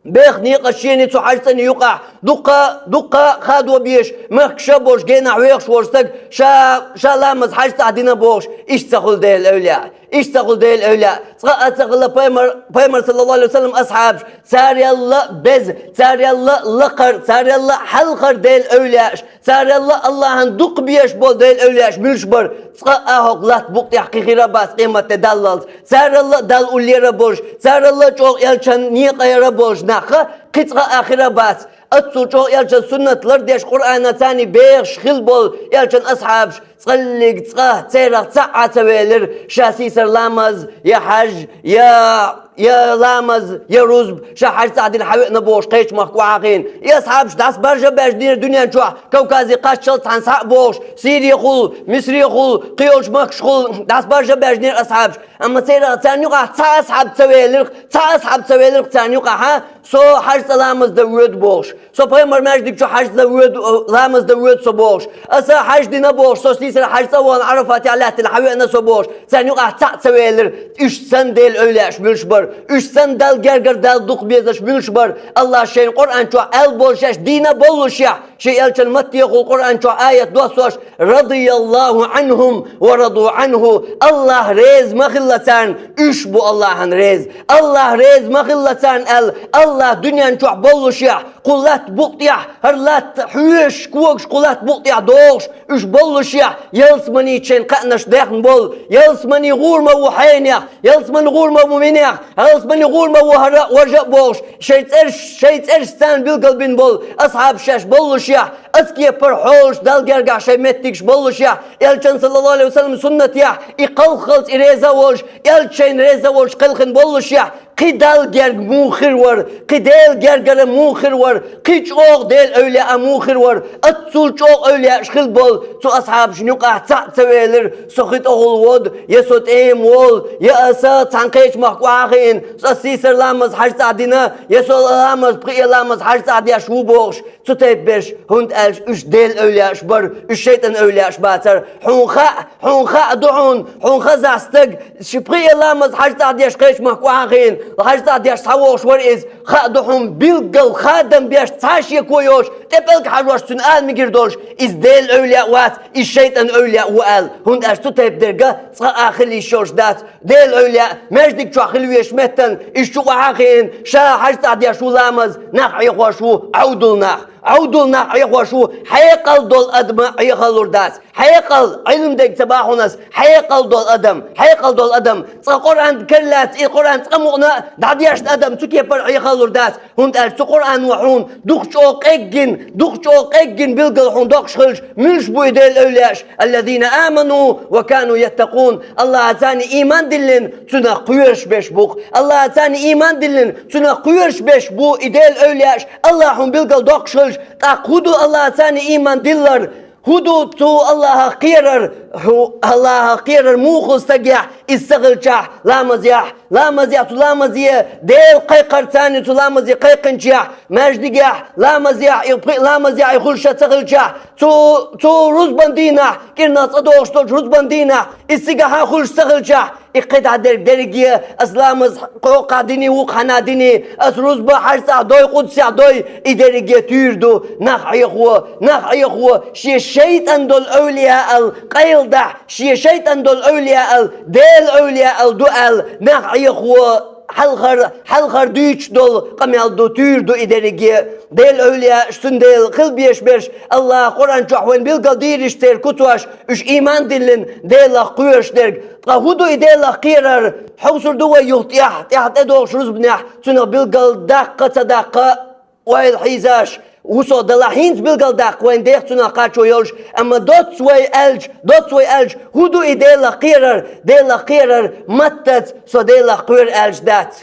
Бех некъаш шена цу хьажцӀанна юкъахь дуккха, дуккха хадо беш, махкаша болуш генахь вехаш волу стаг, ша, ша ламаз хьажцӀахь дина бохуш, иштта ца хуьлу Делан эвлаяъ. Иштта ца хуьлу Делан эвлаяъ. Цкъа а ца хилла пайхамар, пайхамар, саллаллаху алейхи ва саллям, асхьабаш, царел а беза, царел а лакхара, царел а хьалхара Делан эвлаяаш, царел а Аллахьан дукха безаш болу Делан эвлаяаш муьлш бара, цкъа а хӀокху латта букъ тӀехь кхин хир а бац къематде даллалц. Царел а Далла уллера болуш, царел а чӀогӀа элчан некъера болуш нах кхин цкъа а хир а бац. Оццул чӀогӀа элчан суннат лардеш, Къуръана царний бехаш хилла болу элчан асхьабаш, цкъаллиг цкъа церах цхьаъ а ца велира, ша сийсара ламаз, я хьаж, я, я ламаз, я рузба, ша хьажцӀахь дина хьан веана бохуш, кхечу махка охьахиъна. И асхьабаш дӀасабаржа а баьжнера дуьнен чохь, Кавказе кхаччалц цхьаьна схьа а бохуш, Сирехула, Мисрехула, кхийолчу махкашхула дӀасабаржа а баьжнера асхьабаш. Амма церах царна юкъахь цхьа а асхьаб ца велира, цхьа а асхьаб ца велира царна юкъахь, а? Со хьажцӀа ламаз дан воьду бохуш. Со пайхамар маьждиг чу хьажцӀа воьду, ламаз дан воьду со бохуш. Аса хьаж дина бохуш, со сийсара хьажцӀа а вахана Ӏарафатехь лаьттина хьан веана со бохуш. Царна юкъахь цхьаъ ца велира, уьш санна Делан эвлаяаш муьлш бара. Уьш санна Далла гергара Далла дукха безаш муьлш бара. Аллаха шайна Къуръан чохь аьлла болуш шаьш дийна боллушехь, шен элчан маттехула Къуръан чохь аят доссош, «Радияллаху анхум ва раду анху», Аллах реза ма хилла царна, уьш бу Аллахьан реза. Аллах реза ма хилла царна аьлла, Аллах дуьнен чохь боллушехь, кху латта букъ тӀехь, хӀара латта хьоьжуш, когаш кху латта букъ тӀехь догӀуш, уьш боллушехь, ялсамани шайна кхаънаш дехна болу, ялсамани гӀур ма ву хьенех, ялсамани гӀур ма ву минех, ялсамани гӀур ма ву хӀара а важа а бохуш, шайн цӀераш, шайн цӀераш царна билгалбина болу асхьабаш шаьш боллушехь, аса кепара хьолуш Далла гергахь шайн меттигаш боллушехь, элчан, саллаллаху алейхи ва саллям, суннатехь и кхалххалц и реза а волуш, элча шайна реза а волуш кхелхина боллушехь, кхин Далла герга муха хир вара, кхин Делан гергара муха хир вара, кхин чӀогӀа Делан эвлаяъ муха хир вара, оццул чӀогӀа эвлаяаш хилла болу цу асхьабашна юкъахь цхьаъ ца велира, со хи тӀехула воду, я со тӀема волу, я аса цхьана кхечу махка охьахиъна, аса сийсара ламаз хьажцӀахь дина, я со ламаз, пхиъ ламаз хьажцӀахь деш ву бохуш, цу тайпа берш, хӀунда аьлча уьш Делан эвлаяаш бара, уьш шайтӀан эвлаяаш бацара. Хьуна хаьа, хьуна хаьа ду хьуна, хьуна хазахь стаг, ши пхиъ ламаз хьажцӀахь деш кхечу махка охьахиъна, хьажцӀахь деш схьавогӀуш вара иза, хаьа ду хьуна, билггал хадам беш цхьа а шеко йоцуш, тӀе пӀелг хьажош цуьнан ала мегар долуш, иза Делан эвлаяъ вац, иза шайтӀан эвлаяъ ву аьлла, хӀунда аьлча цу тайпа дерг а цкъа а хила йиш йолуш дац. Делан эвлаяъ маьждиг чохь хила везачу меттана, иза чу охьахиъна, ша хьажцӀахь деш ву ламаз, нах Ӏехош ву, Ӏовдал нах. Ӏовдал нах Ӏехош ву, хьекъал долу адам Ӏехалур дац. Хьекъал, Ӏилма дерг ца боху хьуна ас, хьекъал долу адам, хьекъал долу адам, цкъа Къуръан керлаца, и Къуръан цкъа мукъана а дӀадешна адам цу кепара Ӏехалур дац, хӀунда аьлча цу Къуръано хьуна дукха чӀогӀа къеггина, дукха чӀогӀа къеггина билггал хьуна доккхуш хилча, муьлш бу и Делан эвлаяаш, «Аллазина аману ва кану яттакъун», Аллаха царна ийман диллина, цунах кхоьруш берш бу-кх. Аллаха царна ийман диллина, цунах кхоьруш берш бу и Делан эвлаяаш, Аллаха хьуна билггал доккхуш хилча, тӀаккха хӀун ду Аллаха царна ийман диллар? ХӀун ду цу Аллахах кхерар? ХӀу-, Аллахах кхерар муха стагехь, иза ца хилчахь, ламазехь, ламазехь, цу ламазе Дела кхайкхар царна, цу ламазе кхайкхинчехь, маьждигехь, ламазехь, и пхи-, ламазехь и хуьлуш ца хилчахь, цу, цу рузбан дийнахь, кӀирнах цӀа догӀуш долчу рузбан дийнахь, иза цигахь хуьлуш ца хилчахь, и кхидӀа дерг дерриге, ас ламаз кхокхахь дини, вукхахьа дини, ас рузба хьажцӀахь дой, къудсехь дой, и дерриге туьйр ду, нах Ӏехо, нах Ӏехо, шен шайтӀан долу эвлияал къайладахь, шен шайтӀан долу эвлияал Делан эвлияал ду аьлла, нах Ӏехо, хьалхар, хьалхар дуьйцуш долу къамел ду, туьйр ду и дерриге. Делан эвлияаш, цундела хила безаш берш, Аллаха Къуръан чохь вайн билггал дийриш церан куцош, уьш ийман диллина, Делах кхоьруш дерг. Ткъа хӀун ду и Делах кхерар? Хьовсур ду вай юха тӀехь, тӀехь тӀедогӀуш рузбанехь, цунах билггал даккха а ца даккха а ойла хьийзаш, ву со далахь хӀинца билггал даккха вайн дех цунах кхачо йолуш, амма доцца вай аьлча, доцца вай аьлча, хӀун ду и Делах кхерар? Делах кхерар маттаца со Делах кхоьру аьлча дац.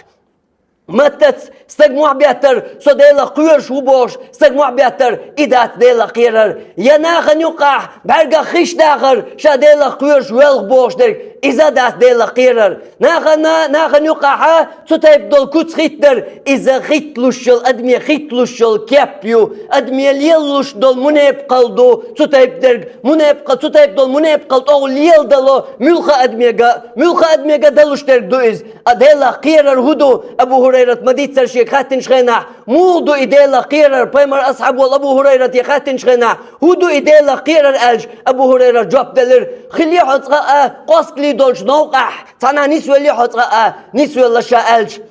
Маттаца стаг мохь беттар, со Делах кхоьруш ву бохуш, стаг мохь беттар, и дац Делах кхерар. Я нахана юккъахь бӀаьргах хиш дахар, ша Делах кхоьруш воьлху бохуш дерг, иза а дац Делах кхерар. Нахана, нахана юккъахьа цу тайпа долу куц хӀиттадар, иза хӀитталуш йолу, адаме хӀитталуш йолу кеп ю, адаме лелалуш долу мунепакъалла ду цу тайпа дерг, мунепакъа-, цу тайпа долу мунепакъалла тӀехула леладало муьлхха а адамега, муьлхха а адамега далуш дерг ду иза. А Делах кхерар хӀун ду? Абу ХӀурайрат ма-дийццара Шега хаьттинчу хенахь, муха ду и Делах кхерар, пайхамар асхьаб волу Абу ХӀурайрате хаьттинчу хенахь, хӀун ду и Делах кхерар аьлча, Абу ХӀурайрас жоп делира: хили хьо цкъа а къоскали долчу новкъахь, цхьана нисвелли хьо цкъа а, нисвелла ша аьлча.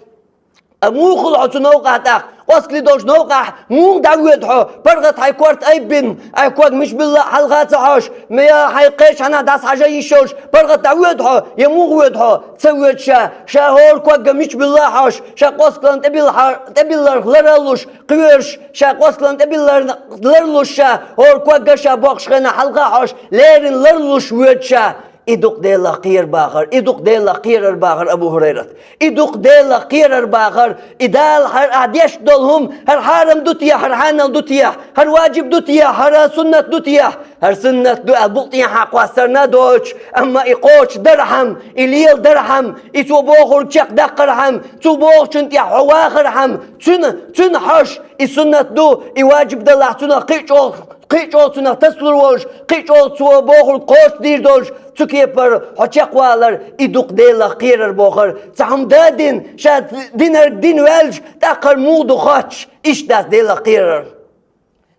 А муха хуьлу хьо цу новкъахь тӀаккха? Къоскали долчу новкъахь муха дӀавоьду хьо? ПаргӀат хьайн корта айбина, хьайн ког мича буьлла а хьалха а ца хьожуш, я хьайн кхечхьана дӀасахьажа йиш йолуш, паргӀат дӀавоьду хьо, я муха воьду хьо? Ца воьду ша. Ша хӀора кога мича буьлла а хьожуш, ша къоскалан тӀебилла-, тӀебилларх лар а луш, кхоьруш, ша къоскалан тӀебилларх лар а луш, ша хӀора кога ша боккхуш хенахь хьалха а хьожуш, леррина лар а луш воьду ша. И ду-кх Делах кхера бахар, и ду-кх Делах кхерар бахар Абу ХӀурайрат. И ду-кх Делах кхерар бахар, и Дала хӀара ахь деш долу хӀума, хӀара хьарам ду те, хӀара хьанал ду те, хӀара ваджиб ду те, хӀара суннат ду те, хӀара суннат ду аьлла букъ тӀехьа кхоссарна а доцуш, амма и кхочушдархьама, и леладархьама, и цо бохург чекхдаккхархьама, цо бохучунна тӀехь хьо вахархьама, цуьнан, цуьнан хьожуш, и суннат ду, и ваджиб далахь, цунах кхин а чӀогӀа кхин а чӀогӀа цунах тасалур волуш, кхин а чӀогӀа цо бохург кхочушдийр долуш, цу кепара хьо чекхвалар, и ду-кх Делах кхерар бохар. Цхьа хӀума дадина, ша динарг дина ваьлча, тӀаккха хӀара муха ду хоттуш, иштта дац Делах кхерар.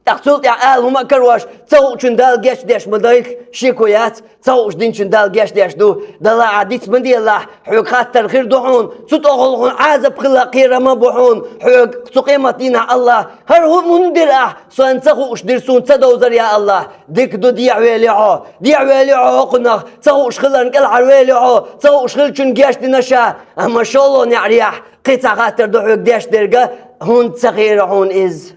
ТӀаккха цул тӀаьхьа ала хӀума а карош, ца хуучун Дала гечдеш ма дайла, шеко яц, ца хууш динчун Дала гечдеш ду. Дала ахь диц ма делахь, хьоьга хаттар хир ду хьуна, цу тӀехула хьуна Ӏазап хила кхерам а бу хьуна, хьоьга цу къематдийнахь АллахӀа: хӀара хӀун, хӀунда дира ахь? Суна ца хууш дира, суна ца довзара, я АллахӀ. Дика ду, дехьавели хьо, дехьавели хьо хӀокхунах, ца хууш хиларна кӀелхьарвели хьо, ца хууш хилчун гечдина ша. Амма шолгӀа неӀарехь кхин цхьа хаттар ду хьоьга деш дерг а: хӀунда ца хиира хьуна иза?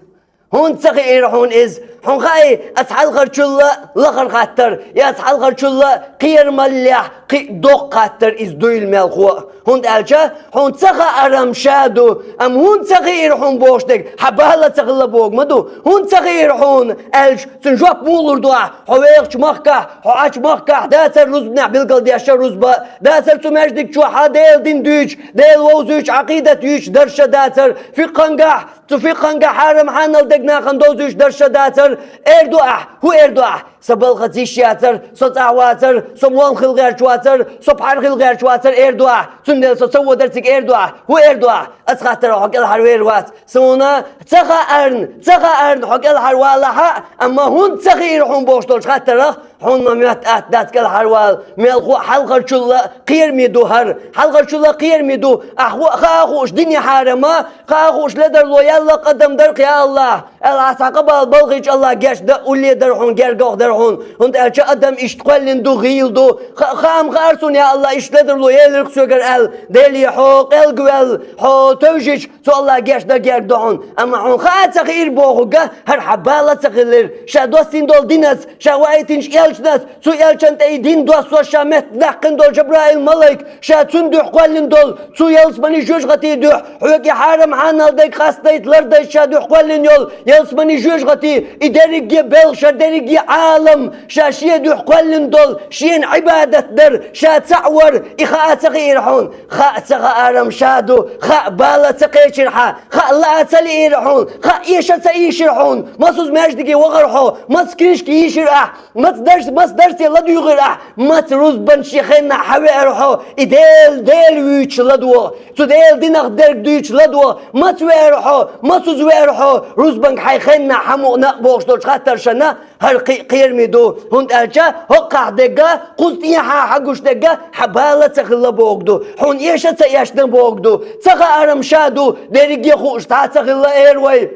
ХӀунда ца хиира хьуна иза? Хьуна хаьий, аса хьалхарчул а лахара хаттар, я аса хьалхарчул а кхерамаллехь кхин а доккха хаттар иза дуйла мелхо а? ХӀунда аьлча хьуна ца хаарам ша ду, амма хӀунда ца хиира хьуна бохуш дерг хьан бала ца хилла боху ма ду. ХӀунда ца хиира хьуна аьлча, цуьнан жоп муха лур ду ахь? Хьо вехачу махкахь, хьо Ӏачу махкахь дацара рузбанехь билгалдеш а рузба, дацара цу маьждиг чохь хьан Делан дин дуьйцуш, Дела вовзуьйтуш, Ӏакъидат юьйцуш дарша дацара, фикъхангахь, цу фикъхангахь хьарам-хьанал дерг нахана довзуьйтуш дарша дацара. Эр ду ахь, хӀун эр ду ахь? Сан балхаца йиш яцара, со цӀахь вацара, со молла хила гӀерташ вацара, со пхьар хила гӀерташ вацара, эр ду ахь. Цундела со ца водар цига, эр ду ахь. ХӀун эр ду ахь? Аса хаттар хьо кӀелхьарвер вац. Суна ца хаарна, ца хаарна хьо кӀелхьарвалахь а, амма хӀунда ца хиира хьуна бохуш долчу хаттарах хьуна ма моьтту атта дац кӀелхьарвала, мелхо а хьалхарчул а кхераме ду хӀара, хьалхарчул а кхераме ду. Ахь хаа хууш дини хьарам а, хаа хууш ледарло яьлла къа-, къа-, къадам дар-кх, я АллахӀ. Аьлла, ахь цхьа къа бала балхийча АллахӀ гечда, улле дара хьуна, гергахь дара хьуна, хӀунда аьлча адам иштта кхоьллина ду, гӀийла ду. Ха-, хаам хаьара суна, я АллахӀ, иштта ледарло елира-кх соьгара аьлла. Деле, хьо къелга ваьлла, хьо тевжича, цо АллахӀ гечдан герга ду хьуна. Амма хьуна хаа ца хиира бохург а, хӀара хьан бала ца хилира. Ша доссийна долу динаца, ша ваийтинчу элчанаца, цу элчанна тӀе и дин доссош ша меттадаьккхина долу Жабраил-малайк, ша цунна дуьхьа кхоьллина долу, цу ялсаманин жоьжахатин дуьхьа, хьоьга и хьарам-хьанал дерг къастадайта, лардайта ша дуьхьа кхоьллина йолу ялсаманин жоьжахати, и дерриге белхаш, дерриге Ӏалам, ша шен дуьхьа кхоьллина долу, шена Ӏибадат дар, ша цхьаъ вар, и хаа ца хиира хьуна? Хаа ца хаарам ша ду, хаа бала ца кхечира хьан, хаа лаа ца лиира хьуна, хаа эша ца ийшира хьуна, масуза маьждиге вахара хьо, маца книшка йийшира ахь, маца дарс, маца дарсе ладуьйгӀира ахь, маца рузбан шен хеннахь хьан веара хьо, и Дела, Дела вуьйцуш ладогӀа, цу Делан динах дерг дуьйцуш ладогӀа, маца веара хьо, масуза веара хьо, рузбанга хьайн хеннахь хьан мукъана а бохуш долчу хаттаршна, хӀара кхин а кхераме ду, хӀунда аьлча хӀокхахь дерг а, кхуза тӀехьа хьан гуш дерг а хьан бала ца хилла бохург ду, хьуна эша ца эшна бохург ду, ца хаарам ша ду, дерриге а хууш цхьа а ца хилла, эр вай.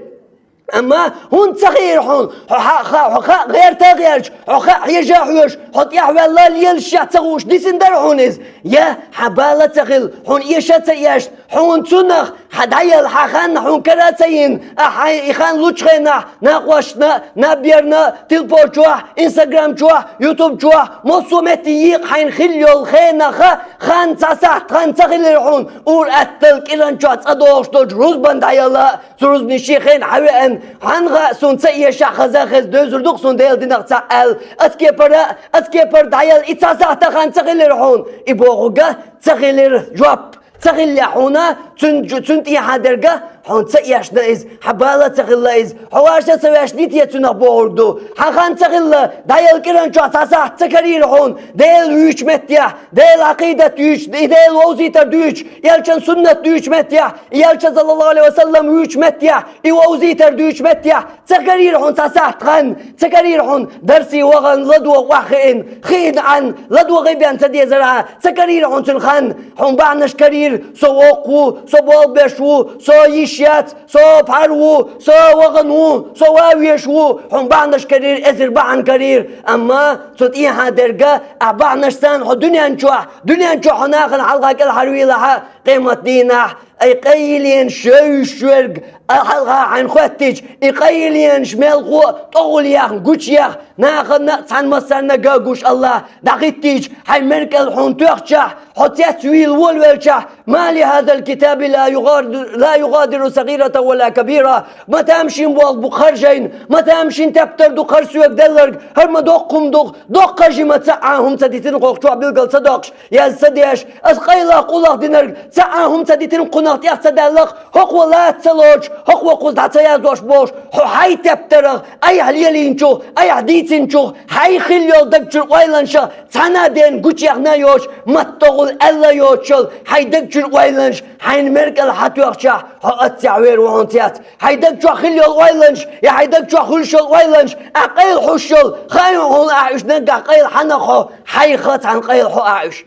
Амма хӀунда ца хиира хьуна? Хьо хаа, хаа, хьо хаа гӀерта а гӀерташ, хьо хаа хьежа а хьоьжуш, хьо тӀаьхьаваьлла а лелаш, ша ца хууш дисина дара хьуна иза? Я, хьан бала ца хилла, хьуна эша а ца эшна, хьуна цунах хьан дӀаяла хьан хан хьуна кара а ца йина, ахьа хьайн и хан лучу хенахь накъосташна а, набберна а, телефон чохь, инстаграм чохь, ютуб чохь, массо а метте екъа хьайна хилла йолу хенах а, хан цхьа сахьт хан ца хилира хьуна, ур-атталла кӀиран чохь цӀа догӀуш долчу рузбан дӀаяла а, цу рузбане шен хенахь хьан веана, хьан хаьа, суна ца эшахь хаза а хеза, девзар ду-кх суна Делан динах цхьаъ аьлла, аса кепара, аса кепара дӀаяла и цхьа сахьт а хан ца хилира хьуна, и бохург а ца хилира жоп. Ца хиллехь хьуна, цуьнан, цуьнан тӀехьа дерг а Хьуна ца эшна иза, хьан бала ца хилла иза, хьо ваша ца вешна, те цунах бохург ду. Хьан хан ца хилла, дӀаяла кӀиранчохь цхьа сахьт ца карийра хьуна, Дела вуьйчу меттехь, Делан Ӏакъидат дуьйцу, и Дела вовзийтар дуьйцу, элчан суннат дуьйцу меттехь, и элча, саллаллаху Ӏалайхи ва саллам, вуьйчу меттехь, и вовзийтар дуьйцу меттехь, ца карийра хьуна цхьа сахьт хан, ца карийра хьуна дарсий вахана ладогӀа охьахиъна, хиъна Ӏан, ладогӀий бен ца дезара, ца карийра хьуна цуьнан хан, хьуна бахьанаш карийра, со воккха ву, со болх беш ву, со йиш яц, со пхьар ву, со вахана ву, со ван веш ву, хьуна бахьанаш карийра, эзар бахьана карийра, амма цу тӀехьа дерг а бахьанаш санна хьо дуьнен чохь, дуьнен чохь хьо нахана хьалха кӀелхьарвийлахь, къемат дийнахь, ай къайленаш шоьвуьш верг, а хьалха хьайна хоьттича, и къайленаш мелхо а тӀогӀул яхна гучуех, нахана а цхьана массарна а гуш АллахӀа дӀахӀиттийча, хьайн меркӀал хьуна тоьхчахь, хьо цецвийла волавелчахь, ما لهذا الكتاب لا يغادر، لا يغادر صغيرة ولا كبيرة. Ма тамашийна болх бу хержийна, ма тамашийна тептар ду хӀара соьга делларг, хӀара ма доккха хӀума ду, доккха хержий ма цхьа а хӀума ца дитина кху чохь билгал ца доккхуш, яздан ца деш, ас къайлах къулах динарг цхьа а хӀума ца дитина кхунах тӀех ца даьллах, хӀокхо лаца ца лоцуш, хӀокхо кхуза дӀа ца яздош бохуш, хьо хьайн тептарах, айхьа лелийначух, айхьа дийцинчух, хьайн хилла йолу даг чуьра ойланашах цхьана а ден гучуехна а йоцуш, маттагӀул аьлла а йоцуш йолу хьайн даг чуьра ойланаш, хьайна меркӀал хьан тоьхчахь, хьо аццехь вер ву хьуна цец. Хьайн даг чохь хилла йолу ойланаш, я хьайн даг чохь хуьлуш йолу ойланаш, ахь къайла хьуш йолу, хаийна хьуна ахь уьш наггахь къайла хьанах хьо, хьайх цхьаьна къайла хьо ахь уьш.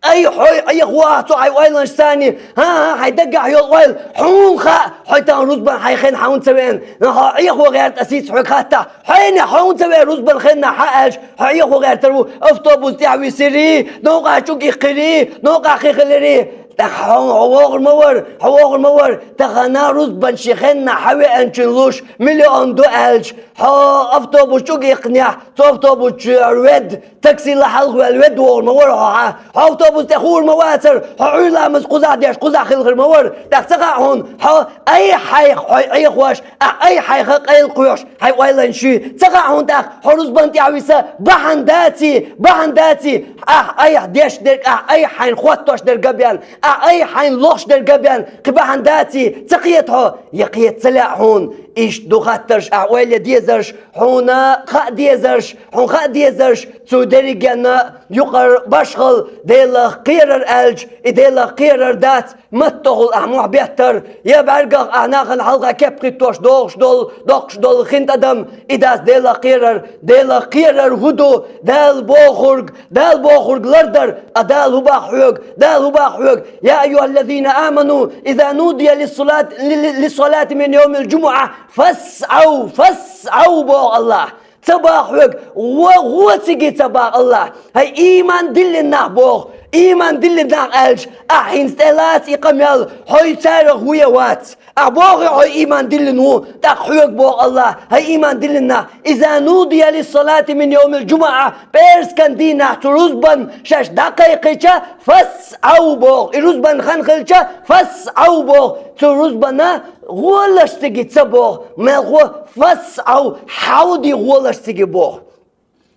Ай, хьо Ӏехо ахь цу хьайн ойланаш санна, хӀан-хӀа, хьайн дагахь йолу ойла, хьуна хаьа, хьо тахана рузбан хьайн хенна хьан хӀунда ца веана, хьо Ӏехо гӀерта ас хӀинца хьоьга хаттахь, хьайна хьо хӀунда ца веана рузбан хенна хьан аьлча, хьо Ӏехо гӀертар ву, автобус тӀехь висирий, новкъахь чӀуг иккхирий, новкъахь хи хилирий. ТӀаккха хьо, хьо вогӀур ма вара, хьо вогӀур ма вара, тахана рузбан ши хенна хьан веанчун луш миллион ду аьлча, хьо автобус чӀуг иккхинехь, цу автобус чуьра ведда, таксила хьалха ваьлла ведда вогӀур ма вара хьо хьан, хьо автобус тӀе хуур ма вацара, хьо Ӏуьйра ламаз кхузахь деш кхузахь хилхир ма вара, тӀаккха ца хаьа хьуна, хьо айхьа хьайх хьо Ӏехош, ахь айхьа хьайх къайла кхоьхьуш, хьайн ойланаш юй. Ца хаьа хьуна тӀаккха, хьо рузбан тӀехь виса бахьана даций, бахьана даций, ахь айхьа деш дерг, ахь айхьа хьайна хоттош дерг а бен, ахь айхьа хьайна лохуш дерг а бен, кхин бахьана даций, ца кхета хьо, я кхета ца лаьа хьуна. Иштта ду хаттарш, ахь ойла ян дезарш, хьуна хаа дезарш, хьуна хаа дезарш, цу дерригенна юкъара башхалла Делах кхерар аьлча, и Делах кхерар дац, маттахула ахь мохь беттар, я бӀаьргах ахь нахана хьалха кеп хӀиттош дохуш долу, доккхуш долу хин тӀадам, и дац Делах кхерар. Делах кхерар хӀун ду? Дала бохург, Дала бохург лардар, а Дала хӀун боху хьоьга, Дала хӀун боху хьоьга: يا أيها الذين آمنوا إذا نودي للصلاة، للصلاة من يوم الجمعة فاسعوا، فاسعوا боху АллахӀа. Ца боху хьоьга, гӀо, гӀо цига ца боху АллахӀа. Хьайн ийман диллина нах боху, ийман диллина нах аьлча, ахь хӀинца тӀелаца и къамел, хьо царах ву я вац. Ахь боху хьо ийман диллина ву, тӀаккха хьоьга боху АллахӀа, хьайн ийман диллина нах: إذا نودي للصلاة من يوم الجمعة, пӀераскан дийнахь цу рузбан шаьш дӀакхайкхича, فاسعوا боху, и рузбан хан хилча, فاسعوا боху, цу рузбана гӀолаш цига ца боху, мелхо فاسعوا, хьаьвди гӀолаш цига боху.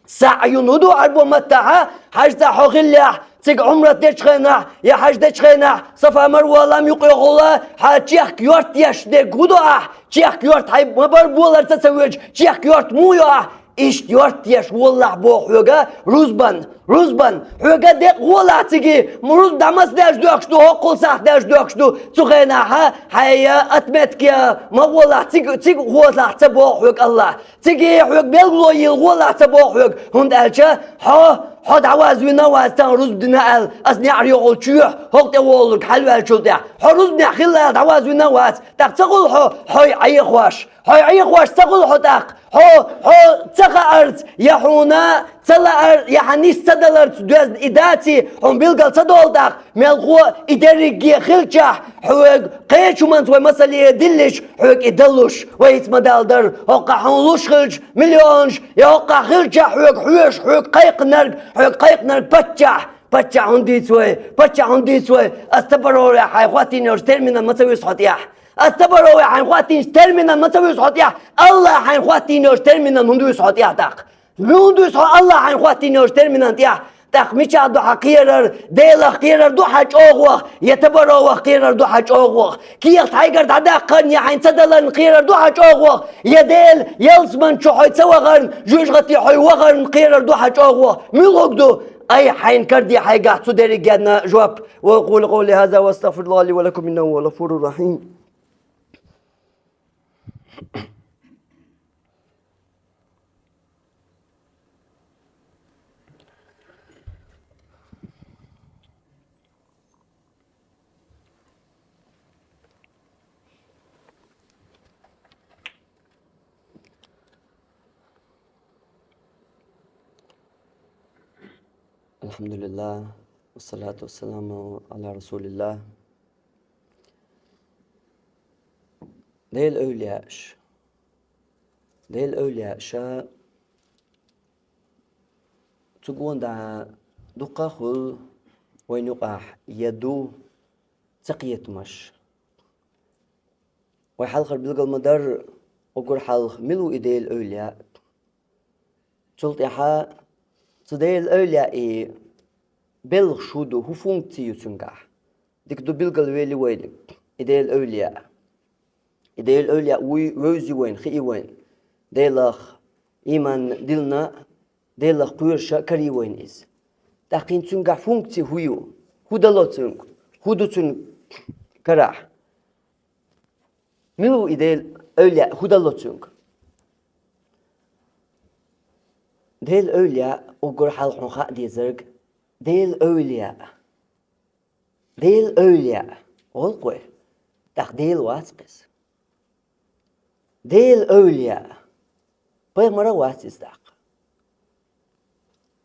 СаӀюн хӀун ду Ӏарбойн маттахь? ХьаьжцӀахь хьо хиллехь, цига Ӏумрат дечу хенахь, я хьаьж дечу хенахь, Сафа-Марва лам юкъахула, хьан чехка йорт еш дерг хӀун ду ахь? Чехка йорт хьайн ма-барра боларца ца воьдуш, чехка йорт муха йо ахь? Иштта йорт еш волалахь боху хьоьга рузбан, рузбан, хьоьга декъа гӀолахь цига, рузбан дӀа маса даьржа доьхкуш ду, хӀоккхул сахьт даьржа доьхкуш ду, цу хенахь хьайн отметке ма гӀолахь, цига, цига гӀолахь ца боху хьоьга АллахӀа. Цига хьоьга белгало йийла гӀолахь ца боху хьоьга, хӀунда аьлча хьо, хьо дӀавазвина а вац тахана рузба дина аьлла, ас неӀар йохула чоьхьа хӀокху тӀе волург хьалаваьллачул тӀаьхьа. Хьо рузбанехь хилла аьлла дӀавазвина а вац, тӀаккха ца хуьлу хьо, хьо Ӏехош? Хьо Ӏехош ца хуьлу хьо тӀаккха? Хьо, хьо ца хаарца, я хьуна ца лаар, я хьан нис ца даларца доьзна и даций, хьуна билгал ца долу тӀаккха, мелхо и дерриге хилчахь, хьоьга кхечу хӀуманца вай масале диллича, хьоьга и далуш, вайца ма-далла дара, хӀоккхахь хьуна луш хилча миллионаш, я хӀоккхахь хилчахь хьоьга хьоьжуш, хьоьга кхайкхинарг, хьоьга кхайкхинарг паччахь, паччахь хӀунда дийца вай, паччахь хӀунда дийца вай, ас табаровехь хьайн хӀоттийна йолчу терминан ма ца вуьсу хьо тӀехь. Ас табаровехь хьайн хӀоттийначу терминан ма ца вуьсу хьо тӀехь, АллахӀа хьайн хӀоттийна йолчу терминан хӀунда вуьсу хьо тӀехь тӀаккха? ХӀунда вуьсу хьо АллахӀа хьайн хӀоттийна йолчу терминан тӀехь? ТӀаккха мичахь ду хьан кхерар? Делах кхерар ду хьан чӀогӀах, я табаровах кхерар ду хьан чӀогӀах? Кехат хьайгара дӀадаккхарна, я хьайна ца даларна кхерар ду хьан чӀогӀах, я Дела ялсамани чу хьо ца вахарна, жоьжахати хьо вахарна кхерар ду хьан чӀогӀах? Муьлхарг ду? Ай, хьайна караде хьайгахь цу дерригенна жоп. وأقول قولي هذا وأستغفر الله لي ولكم إنه هو الغفور الرحيم. الحمد لله، والصلاة والسلام على رسول الله. Делан эвлаяаш. Делан эвлаяаша цу гонда дукха хуьлу вайна юкъахь я ду ца кхетамаш. Вай хьалхара билгал ма-дарра, уггар хьалха мила ву и Делан эвлаяъ? Цул тӀаьхьа цу Делан эвлаяийн белхаш хӀун ду, хӀун функци ю цуьнгахь? Дика ду, билгалвели вайна и Делан эвлаяъ. И Делан эвлаяъ вуй, вевзий вайна, хии вайна. Делах ийман диллина, Делах кхоьруш а карий вайна иза. ТӀаккха хӀинца цуьнгахь функци хӀун ю? ХӀун дало цуьнга? ХӀун ду цуьнан карахь? Мила ву и Делан эвлаяъ, хӀун дало цуьнга? Делан эвлаяъ, уггар хьалха хьуна хаа дезарг, Делан эвлаяъ. Делан эвлаяъ. ГӀуллакх вай. ТӀаккха Дела вац-кх иза. Делан эвлаяъ. Пайхамар а вац иза тӀаккха.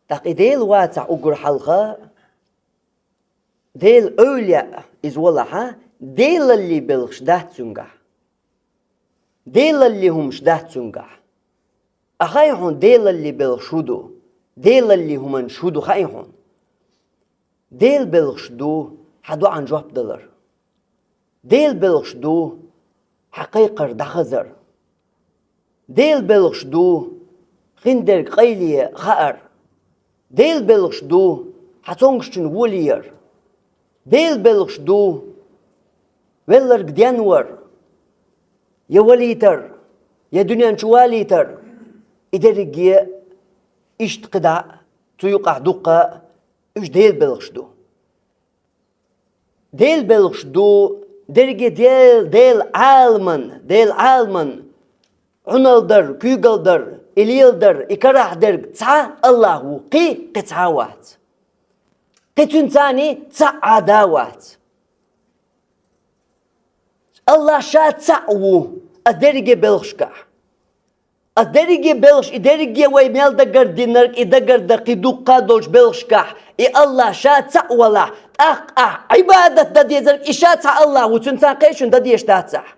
ТӀаккха и Дела вацахь уггар хьалха, Делан эвлаяъ иза валахьа, Делаллин белхаш дац цуьнгахь. Делаллин хӀумаш дац цуьнгахь. Ахьа хаьий хьуна Делаллин белхаш хӀун ду? Делаллин хӀуманаш хӀун ду хаьий хьуна? Делан белхаш ду хьан доӀан жоп далар. Делан белхаш ду хьан кхайкхар дӀахазар. Делан белхаш ду хиндерг къайле хаар. Делан белхаш ду хьан цомгушчун волаяр. Делан белхаш ду велларг денвар, я валийтар, я дуьнен чу валийтар. И дерриге иштта кхидӀа а, цу юкъахь дуккха а, уьш Делан белхаш ду. Делан белхаш ду дерриге Дел-, Делан Ӏаламан, Делан Ӏаламан Ӏуналдар, куьйгалдар, и леладар, и карахь дерг цхьа АллахӀ ву, кхин, кхин цхьа а вац. Кхин цуьнца цхьаъ а да а вац. АллахӀ ша цхьаъ ву, ас дерриге белхашкахь. Ас дерриге белхаш, и дерриге вай мел дагардинарг, и дагардан кхин дуккха а долчу белхашкахь, и АллахӀ ша цхьаъ валахь, тӀаккха ахь Ӏибадат дан дезарг, и ша цхьа АллахӀ ву, цуьнца кхечунна дан дезаш дац ахь.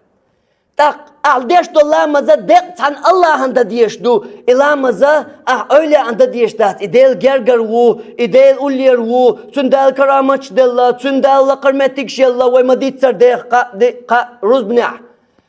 ТӀаккха ахь деш долу ламаз деккъа цхьана АллахӀана дан дезаш ду, и ламаз ахь эвлаяъна дан дезаш дац, и Делан гергара ву, и Делан уллера ву, цуьнан Дала караматаш делла, цуьнан Дала лакхара меттигаш елла, вай ма-дийццара деха кхаа, ди-, кхаа рузбанехь.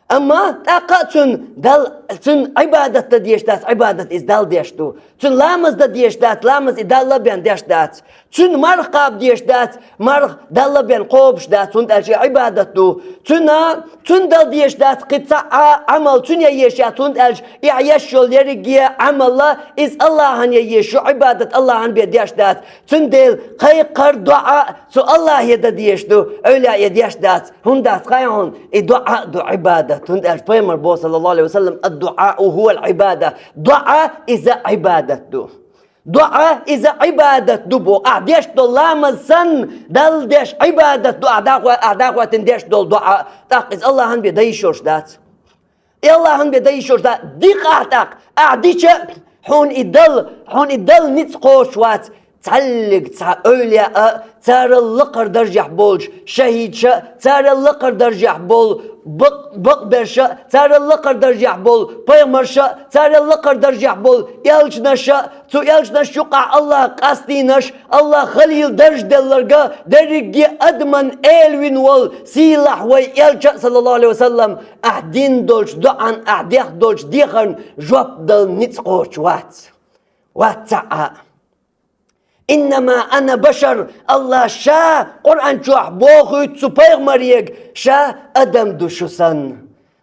Амма тӀаккха а цуьнан Далла, цуьнан Ӏибадат дан дезаш дац, Ӏибадат иза Далла деш ду. Цуьнан ламаз дан дезаш дац, ламаз и Далла бен деш дац. Цуьнан марха кхаба дезаш дац, марха Далла бен кхобуш дац, хӀунда аьлча и Ӏибадат ду. Цуьнан, цуьнан дала дезаш дац, кхин цхьа а Ӏамал цуьнан ян езаш яц, хӀунда аьлча и ахь еш йолу ерриге а Ӏамал, иза АллахӀана ян езаш ю, Ӏибадат АллахӀана бен деш дац. Цундела кхайкхар, доӀа цу АллахӀе дан дезаш ду, эвлаяъе деш дац. ХӀунда дац хаьий хьуна, и доӀа а ду Ӏибадат. ХӀунда аьлча пайхамар боху, саллаллаху Ӏалайхи ва саллам, «Ад-дуӀау хӀувал Ӏибада». ДоӀа иза Ӏибадат ду. ДоӀа иза Ӏибадат ду боху. Ахь деш долу ламаз санна, Далла деш Ӏибадат ду, ахь дӀахо-, ахь дӀахӀоьттина деш долу доӀа, тӀаккха иза АллахӀана бен дан йиш йолуш дац. И АллахӀана бен дан йиш йолуш дац. Дика ахь тӀаккха, ахь дича а, хьуна и Далла, хьуна и Далла ницкъ кхочуш вац. Цхьаьллиг цхьа эвлаяъ а, царал лакхара даржехь болчу шахӀидаш а, царал лакхара даржехь болу бакъ-, бакъберш а, царал лакхара даржехь болу пайхамарш а, царал лакхара даржехь болу элчанаш а, цу элчанаш юкъахь АллахӀа къастийнарш, АллахӀа халил дарж делларг а, дерриге а адаман эла вина волу сийлахь вай элча а, саллаллаху Ӏалайхи ва саллам, ахь дина долчу доӀан, ахь дехна долчу дехарна жоп дала ницкъ кхочуш вац. Вац цхьа а. «Иннама ана башар», Аллахьа Ша Къуръан чохь бохуьйту цу пайхамарега, Ша адам ду шу санна.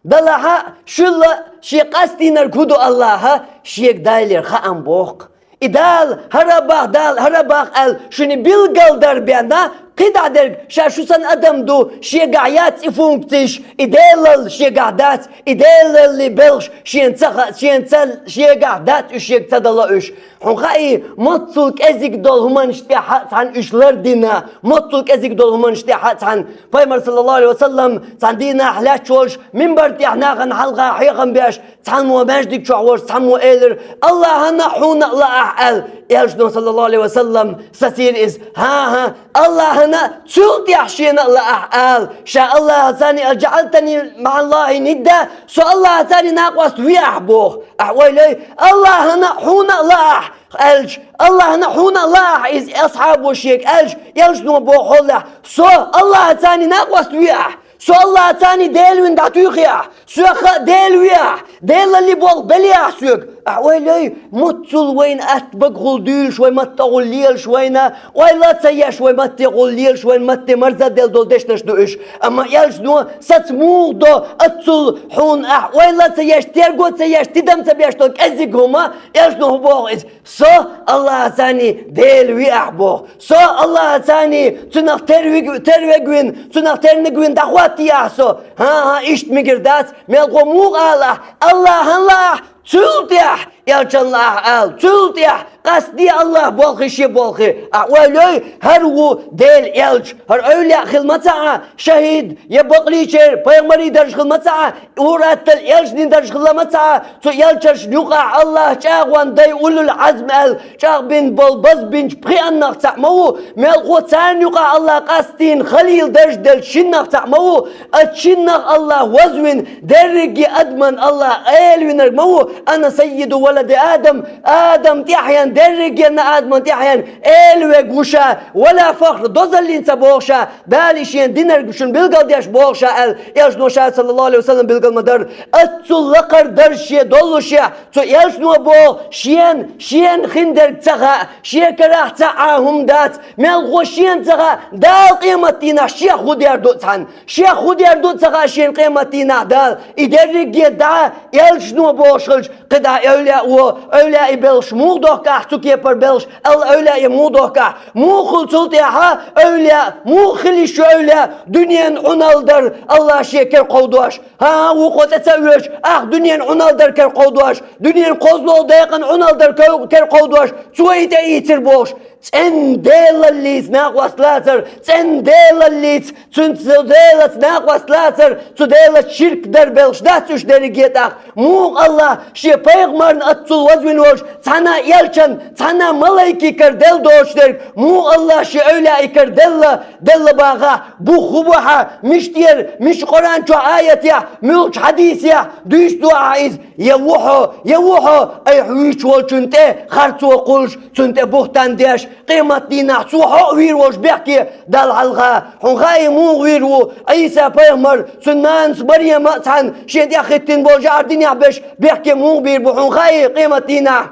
Далахьа, шуьлла шен къастийнарг хӀун ду Аллахьа, шега Далера хаам боху. И Дала, хӀара бах, Дала, хӀара бах аьлла, шуьне билгал дар бен, кхидӀа дерг, Ша шу санна адам ду, шегахь яц и функцеш, и Делал шегахь дац, и Делалли белхаш шена ца ха-, шена ца, шегахь дац уьш, шега ца дала уьш. Хьуна хаий, маццул кӀезиг долу хӀуманаш тӀехь а цхьаьна уьш лардина, маццул кӀезиг долу хӀуманаш тӀехь а цхьаьна. Пайхамар, саллаллаху алейхи ва саллам, цхьана дийнахь лаьтташ волуш, минбар тӀехь нахана хьалха хьехам беш, цхьаммо маьждиг чохь волуш, цхьаммо элира: «Аллахьана а, хьуна а лаахь», – аьлла. Элчано, саллаллаху алейхи ва саллам, сацийра иза: «ХӀан-хӀа, Аллахьана а, цул тӀехь шена а лаахь», – ала. Ша Аллахьаца аьлла: «Аджаалтани маӀаллахьи нидда», со Аллахьаца накъост веахь боху. Ахь ойла йой, Аллахьана а, хьуна а лаахь аьлча, Аллахьана а, хьуна а лаахь иза асхьабо шега аьлча, элчано боху хьолехь: «Со Аллахьаца накъост веахь, со Аллахьаца Дела вина дӀатуьйхиахь, соьх а Дела веахь, Делалли болх беллехь соьга». Ахь ойла йой, маццул вайна атта багахула дуьйлуш, вай маттахула лелаш вайна, ойла а ца еш, вай маттехула лелаш, вайн матте марзаделла долу дешнаш ду уьш. Амма элчано саца муха до, аццул хьуна ахь ойла а ца еш, терго а ца еш, тидам а ца беш долу кӀеззиг хӀума, элчано хӀун боху иза? Со Аллахьаца Дела веахь боху. Со Аллахьаца цунах тервиг-, тервиг вина, цунах терниг вина дӀахӀоттаехь со. ХӀан-хӀа, иштта мегар дац, мелхо муха ала ахь, Аллахьана лаахь, цул тӀехь элчанна лаахь ала, цул тӀехь къастаде Аллахьа болх, шен болх. Ахь ойла йой, хӀара ву Делан элча, хӀара эвлаяъ хилла ма ца Ӏа, шахӀид я бакълийчер, пайхамарийн дарж хилла ма ца Ӏа, ур-атталла элчанийн дарж хилла ма ца Ӏа, цу элчанашна юкъахь Аллахьа чӀагӀонан дай, улул-Ӏазм аьлла, чӀагӀбина болу базбинчу пхианнах цхьаъ ма ву, мелхо царна юкъахь Аллахьа къастийна халил дарж деллачу шиннах цхьаъ ма ву, оцу шиннах Аллахьа вазвина дерриге адаман Аллахьа элавинарг ма ву: «Ана саййиду валади Адам», Адам тӀаьхьенна, дерригенна адаман тӀаьхьенна эла верг ву ша, «ва ла фахр», дозаллина ца боху ша, Дала и шена динарг шуна билгалдеш боху ша аьлла, элчано ша, саллаллаху алейхи ва саллам, билгал ма дара. Аццул лакхара дарж шен доллушехь, цу элчано боху, шена, шена хиндерг ца хаьа, шен карахь цхьа а хӀума дац, мелхо шена ца хаьа, Дала къематдийнахь шех хӀун дер ду цхьаьна, шех хӀун дер ду ца хаьа шена къематдийнахь Дала. И дерриге дӀа элчано бохуш хилча, кхидӀа эвлаяъ ву, эвлаяийн белхаш муха дохку ахь, цу кепара белхаш, Алла эвлаяийн муха дохку ахь? Муха хуьлу цул тӀаьхьа эвлаяъ, муха хила йиш ю эвлаяъ, дуьненан Ӏуналла дар Аллахьа шен кара кховдош? ХӀан-хӀа, вукхо тӀе ца воьдуш, ахь дуьненан Ӏуналла дар кара кховдош, дуьненан кхозлагӀа декъан Ӏуналла дар кара кховдош, цо и тӀеийцира бохуш, цӀена Делаллица накъост лацар, цӀена Делаллица, цуьнца, цу Делаца накъост лацар, цу Делаца ширк дар белхаш дац уьш дерриге тӀаккха? Муха Аллахьа шен пайхамарна аццул вазвина волчу цхьана а элчанна, цхьана а малайкин кара делла доцуш дерг, муха Аллахьа шен эвлаяийн кара делла, делла бахахь, бух хӀун бу хьан, мишта яра, мишта Къуръан чохь аятехь, муьлхачу хьадисехь дуьйцуш ду ахь иза? Я ву хьо, я ву хьо, айхьа вуьйцуш волчунна тӀе харцо кхуллуш, цунна тӀе бухӀтан деш, къематдийнахь цо хьо а вийр волуш бехке Далла хьалха. Хьуна хаий, муха вийр ву Ӏийса-пайхамар, цуьнан нанас Марема а цхьаьна шен тӀехӀиттина болу жӀар динехь берш бехке муха бийр бу, хьуна хаий, къематдийнахь?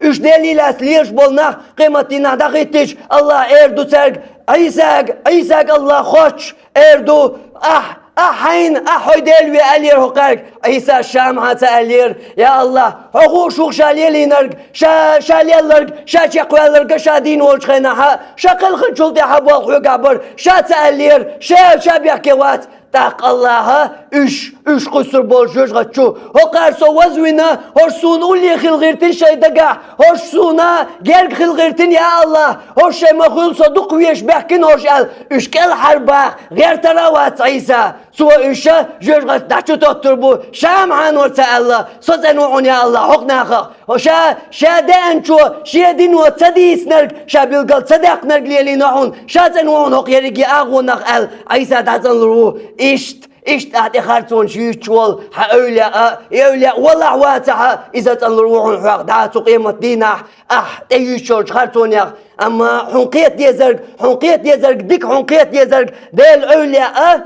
Уьш Деле лаьцна лелаш болу нах къематдийнахь дӀахӀиттича, Аллахьа эр ду цаьрга: «Ӏийсага, Ӏийсага Аллахьа хоттуш эр ду: „Ахь, ахь хьайна, ахь хьо Дела ве“, – аьллера хӀокхаьрга». Ӏийсас ша-м хьан ца аьллера: «Я Аллахь, хьо хууш ву ша лелийнарг, ша, ша лелларг, ша чекхваьлларг а ша дийна волчу хенахь а, ша кхелхинчул тӀаьхьа болх хьоьгахь бара», ша ца аьллера, ша, ша бехке вац. ТӀаккха Аллахьа уьш, уьш кхуьссур болу жоьжахати чу: «ХӀокхара со вазвина, хӀорш суна улле хила гӀиртина шайн дагахь, хӀорш суна герга хила гӀиртина, я Аллахь, хӀорш шайн ма-хуьллу, со дукха везаш баьхкина хӀорш», – аьлла, уьш кӀелхьарбаха гӀертар а вац Ӏийса. Цо уьш жоьжахати дӀа чу тоттур бу, ша-м хьан вара ца аьлла: «Со цӀена ву хьуна, я Аллахь, хӀокху нахах». Ша, ша деанчо, шен дино ца дийцинарг, ша билгал ца даьккхинарг лелийна хьуна, ша цӀена ву хьуна хӀокху ерриге агӀонах аьлла, Ӏийса дӀацӀанлур ву. Иштта, иштта ахь тӀе харцонаш юьйцуш волу хьан эвлаяъ, и эвлаяъ валахь вацахь а, иза цӀанлур ву хьуна хьох дӀа цу къематдийнахь, ахь тӀе юьйцуш йолчу харцонех. Амма хьуна кхета дезарг, хьуна кхета дезарг, дика хьуна кхета дезарг, Делан эвлаяъ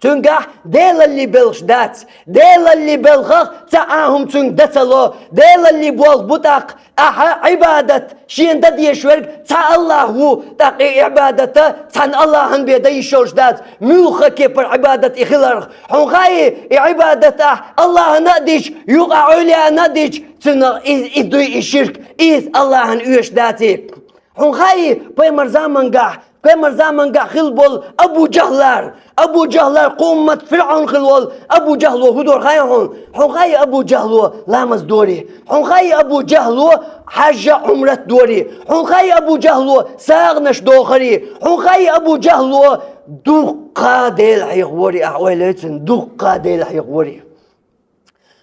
Цуьнгахь Делалли белхаш дац. Делалли белхах цхьа а хӀума цуьнга дан ца ло. Делалли болх бу тӀаккха, ахьа Ӏибадат шена дан дезаш верг цхьа АллахӀ ву, тӀаккха и Ӏибадата цхьана АллахӀан бен дан йиш йолуш дац. Муьлхха кепара Ӏибадат и хиларх. Хьуна хаьий, и Ӏибадат ахь АллахӀана а дича, юкъа Ӏуьллеана а дича, цунах и, и дуй и ширк, иза АллахӀана оьшуш даций? Хьуна хаьий, пайхамар замангахь, пайхамар замангахь хилла болу Абу Жахлар, Абу Жахлар кху уммат ФирӀаун хилла волу Абу Жахло хӀун дора хаьий хьуна? Хьуна хаьий Абу Жахло ламаз дорий? Хьуна хаьий Абу Жахло хьаьжжа Ӏумрат дорий? Хьуна хаьий Абу Жахло сагӀанаш дохарий? Хьуна хаьий Абу Жахло дуккха Дела хьехорий, ахь ойла йой цунна, дуккха Дела хьехорий?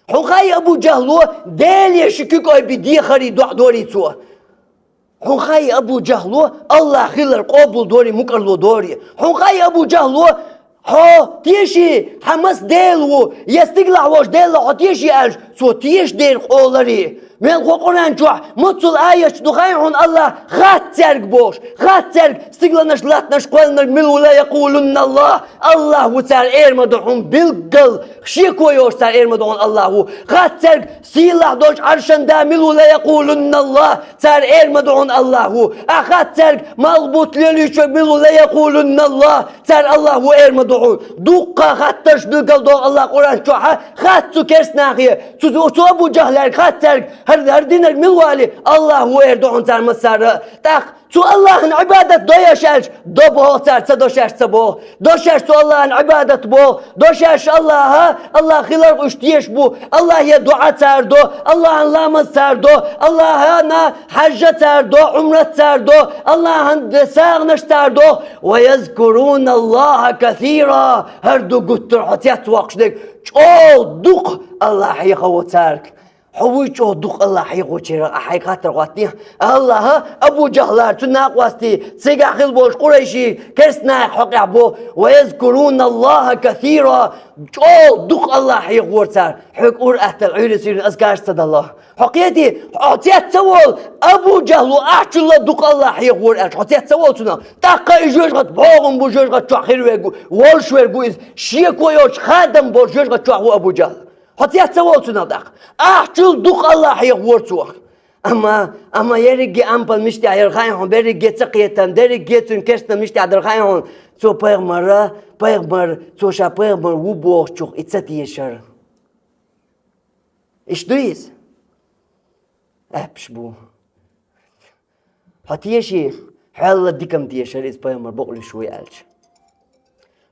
Хьуна хаьий Абу Жахло Деле ши куьг ойби дехарий, доӀа дорий цо? Хьуна хаьий Абу Жахло АллахӀ хилар къобал дорий, мукӀарло дорий? Хьуна хаьий Абу Жахло, хьо теший, хьан маса Дела ву, я стигалахь волчу Делах хьо теший аьлча, цо тешадерг къоларий? Мелхо Къуръан чохь муьлхачул аяташ ду хаьий хьуна АллахӀа хатта цаьрга бохуш, хатта цаьрга стигаланаш, латтанаш кхоьллинарг мила ву, ла якъулунна АллахӀ, АллахӀ ву цара эр ма ду хьуна билггал, шеко йоцуш цара эр ма ду хьуна АллахӀ ву, хатта цаьрга сийлахь долчу Ӏаршан да мила ву, ла якъулунна АллахӀ, цара эр ма ду хьуна АллахӀ ву, ахьа хатта цаьрга малх бутт лелийча верг мила ву, ла якъулунна АллахӀ, цара АллахӀ ву эр ма ду хьуна. Дуккха хаттарш билгал доху АллахӀа Къуръан чохь, хатта цу керстанахе, цу, цу Абу Жахлаьрга хатта цаьрга, хӀара, хӀара динарг мила ву аьлча, АллахӀ ву эр ду хьуна цара массара а. ТӀаккха цу АллахӀана Ӏибадат до аш аьлча, до боху цара, ца до шаьш ца боху. До шаьш цу АллахӀана Ӏибадат боху, до шаьш АллахӀа, АллахӀ хиларх уьш тешаш бу, АллахӀе доӀа цара до, АллахӀана ламаз цара до, АллахӀана хьаьжжа цара до, Ӏумрат цара до, АллахӀана сагӀанаш цара до. Ва язкуруна АллахӀа касира, хӀара ду гуттар хьо цецвоккхуш дерг, чӀогӀа дукха АллахӀ хьехаво цаьрга. Хьо вуй чӀогӀа дукха АллахӀ хьехочеран, ахь хьайга хаттар хӀоттахь? АллахӀа Абу Жахлара, цуьнан накъостий, цигахь хилла болчу къурайшийн керстанех хьокъехь бо: «Ва язкуруна АллахӀа касира», чӀогӀа дукха АллахӀ хьехавора цара. Хьоьга ур-атталла, Ӏуьйре-суьйре азкараш ца далахь. Хьо кхетий, хьо цец ца волу Абу Жахло ахьачул а дукха АллахӀ хьехавора аьлча, хьо цец ца волу цунах? ТӀаккха и жоьжахати бӀогӀам бу, жоьжахати чохь хир верг ву, волуш верг ву иза, шеко йоцуш хадам болуш жоьжахати чохь ву Абу Жахл. Хьо цец ца волу цунах тӀаккха? Ахьачул дукха АллахӀ хьехавора цо. Амма, амма ерриге ампал мича тӀехь яра хаьий хьуна, берриге цакхетам, дерриге цуьнан керстанам мича тӀехь дара хаьий хьуна? Цо пайхамара, пайхамар, цо ша пайхамар ву бохучух и ца тешар. Иштта ду иза? Аьлла бу. Хьо теший, хьол а диканна тешара иза пайхамар бакълуьйш вуй аьлча.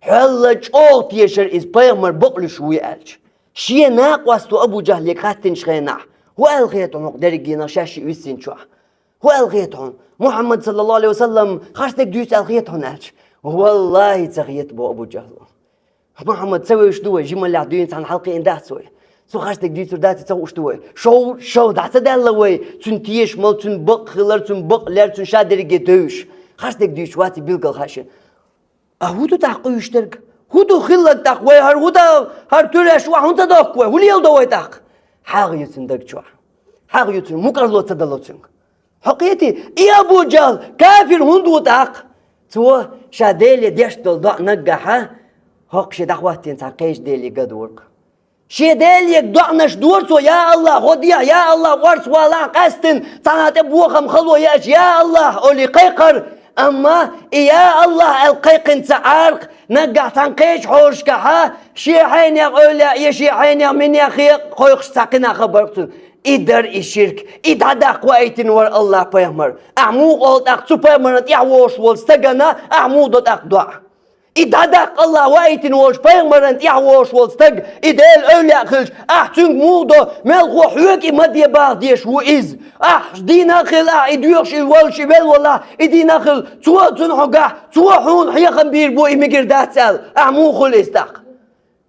Хьол а чӀогӀа тешара иза пайхамар бакълуьйш вуй аьлча. Шен накъосто Абу Жахле хаттинчу хенахь, хӀун аьлла хета хьуна хӀокху дерригенах шаьш шиъ виссинчохь? ХӀун аьлла хета хьуна? Мухьаммад, саллаллаху Ӏалайхи ва саллам, харц дерг дуьйцу аьлла хета хьуна аьлча. «ВаллахӀи, ца хета», – боху Абу Жахло. Мухьаммад ца вевзаш ду вай, жималлехь дуьйна цхьаьна хьалакхиъна дац вай. Цо харц дерг дуьйцур дац, ца хууш ду вай. Шов, шов дӀа ца даьлла вай, цуьнан тешамал, цуьнан бакъ хилар, цуьнан бакъ лер, цуьнан ша дерриге девзаш. Харц дерг дуьйцуш вац и билггал хаа шена. А хӀун ду тӀаккха къуьйсуш дерг? ХӀун ду хилларг тӀаккха? Вай хӀара хӀун дан, хӀара туьреш ван хӀунда ца доккху вай? ХӀун леладо вай тӀаккха? ХьагӀ ю цуьнан даг чохь. ХьагӀ ю цуьнан, мукӀарло ца дало цуьнга. Хьо кхетий, и Абу Жахл, кафир хӀунда ву тӀаккха? Цо ша Деле деш долу доӀа наггахьа, хӀокху шен дӀахӀоттийна цхьана кхечу деле ган дора-кх. Шен деле доӀанаш дора цо: «Я АллахӀ, хӀо дехьа, я АллахӀ, орца валахь, къаьстина цхьана тӀе бохам, хало еача, я АллахӀ», – олий кхайкхар. Амма и «Я АллахӀ» аьлла кхайкхина ца Ӏаракх, наггахь цхьана кхечу хьожашкахьа, шен хьенех эвлаяъ я шен хьенех минех я кхойкхуш цхьа кхин а хабар-кх цунна. И дара и ширк, и дӀадаккха ваийтина вара АллахӀ пайхамар. Ахьа муха олу тӀаккха цу пайхамарна тӀаьхьа вогӀуш волу стагана, ахьа муха до тӀаккха доӀа? И дӀадаккха АллахӀ ваийтина волчу пайхамарна тӀаьхьа вогӀуш волу стаг, и Делан эвлаяъ хилча, ахьа цуьнга муха до, мелхо хьоьга и ма де баха дезаш ву иза. Ахьа дийна а хилла, ахьа и доьхуш, и волуш, и велла волахь, и дийна а хилла, цо цунна хьо гахь, цо хьуна хьехам бийр бу, и мегар дац аьлла, ахьа муха хуьлу иза тӀаккха?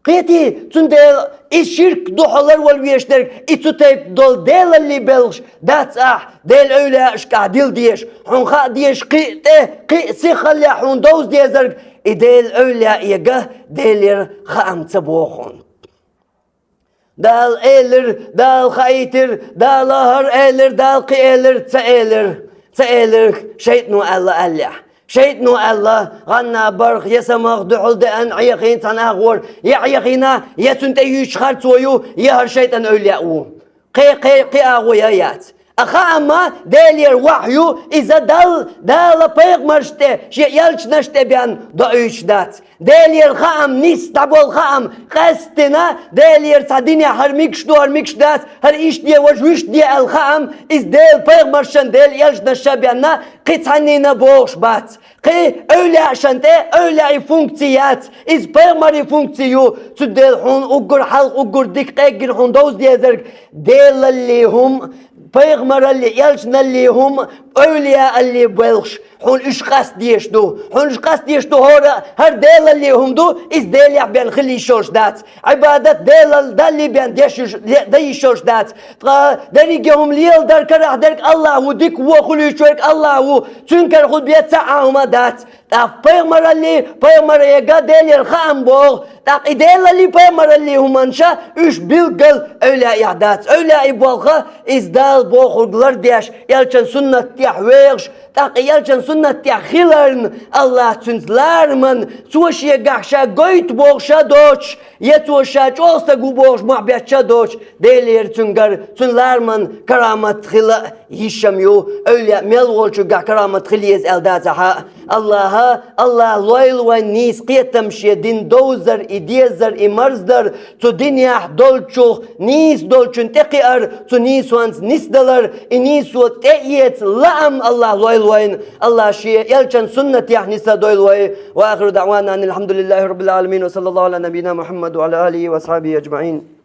Кхетий, цундела и ширк ду хьо ларвала везаш дерг, и цу тайпа долу делалле белхаш дац ахь Делан эвлаяашкахь дила дезаш, хьуна хаа дезаш кхин а тӀе, кхин а сихаллехь хьуна довза дезарг, и Делан эвлаяъ яга Делера хаам ца боху хьуна. Дала элира, Дала хаийтира, Дала хӀара элира, Дала кхин элира, ца элира, ца элира, шайтано аьлла аьллехь. ШайтӀано аьлла, гӀанна, барх, я самах, духьал деана, Ӏехийна цхьан агӀор, я Ӏехийна, я цунна тӀе юьйцуш харцо ю, я хӀара шайтӀан эвлаяъ ву. Кхе, кхе, кхе агӀо я яц. А хаам Делера вахьйу, иза Дал-, Дала пайхамаршна тӀе, шен элчанашна тӀе бен доуьйтуш дац. Делера хаам, нийса дӀабола хаам, къаьстина, Делера цхьа динехь хӀара мегаш ду, хӀара мегаш дац, хӀара иштта де, важа вуьшта де аьлла хаам, иза Делан пайхамаршна, Делан элчанашна бен кхин цхьаннена богӀуш бац. Кхин эвлаяашна тӀе, эвлаяийн функци яц, иза пайхамарийн функци ю, цундела хьуна уггар хьалха, уггар дика къеггина хьуна довза дезарг Делаллин хӀума, пайхамараллин, элчаналлин хӀума, эвлаяаллин белхаш. Хьуна уьш къастадеш ду. Хьуна уьш къастадеш ду хӀора, хӀара Делаллин хӀума ду, иза Делехь бен хила йиш йолуш дац. Ӏибадат Делал-, Даллин бен деш йиш-, де-, дан йиш йолуш дац. Ткъа дерриге хӀума леладар, карахь дерг АллахӀ ву, дика вон хуьлуьйтуш верг АллахӀ ву, цуьнан кара хила беза цхьа а хӀума дац. ТӀаккха пайхамараллин, пайхамаре яга Делера хаам богӀу, тӀаккха и Делаллин, пайхамараллин хӀуманаш уьш билггал эвлаяех дац. Эвлаяийн болх иза Дала бохург лардеш, элчан суннат тӀехь вехаш, тӀаккха и элчан суннат тӀехь хиларна, АллахӀ цуьнца лараман, цо шегахь ша гойту бохуш а доцуш, я цо ша чӀогӀа стаг ву бохуш мохь бетташ а доцуш, Делера цуьнгара, цуьнан лараман карамат хила а йиш-м ю, эвлаяъ мел волчуьнгахь карамат хила еза аьлла дацахь а. АллахӀа, АллахӀа лойла вайн нийса кхетам, шен дин довзар, и дезар, и марздар, цу динехь долчух нийса долчунна тӀекхиар, цу нийсонца нисдалар, и нийсо тӀеэца лаам АллахӀа лойла вайна. АллахӀа шен элчан суннатехь нисдойла вай. وآخر دعوانا أن الحمد لله رب العالمين، وصلى الله على نبينا محمد وعلى آله وأصحابه أجمعين.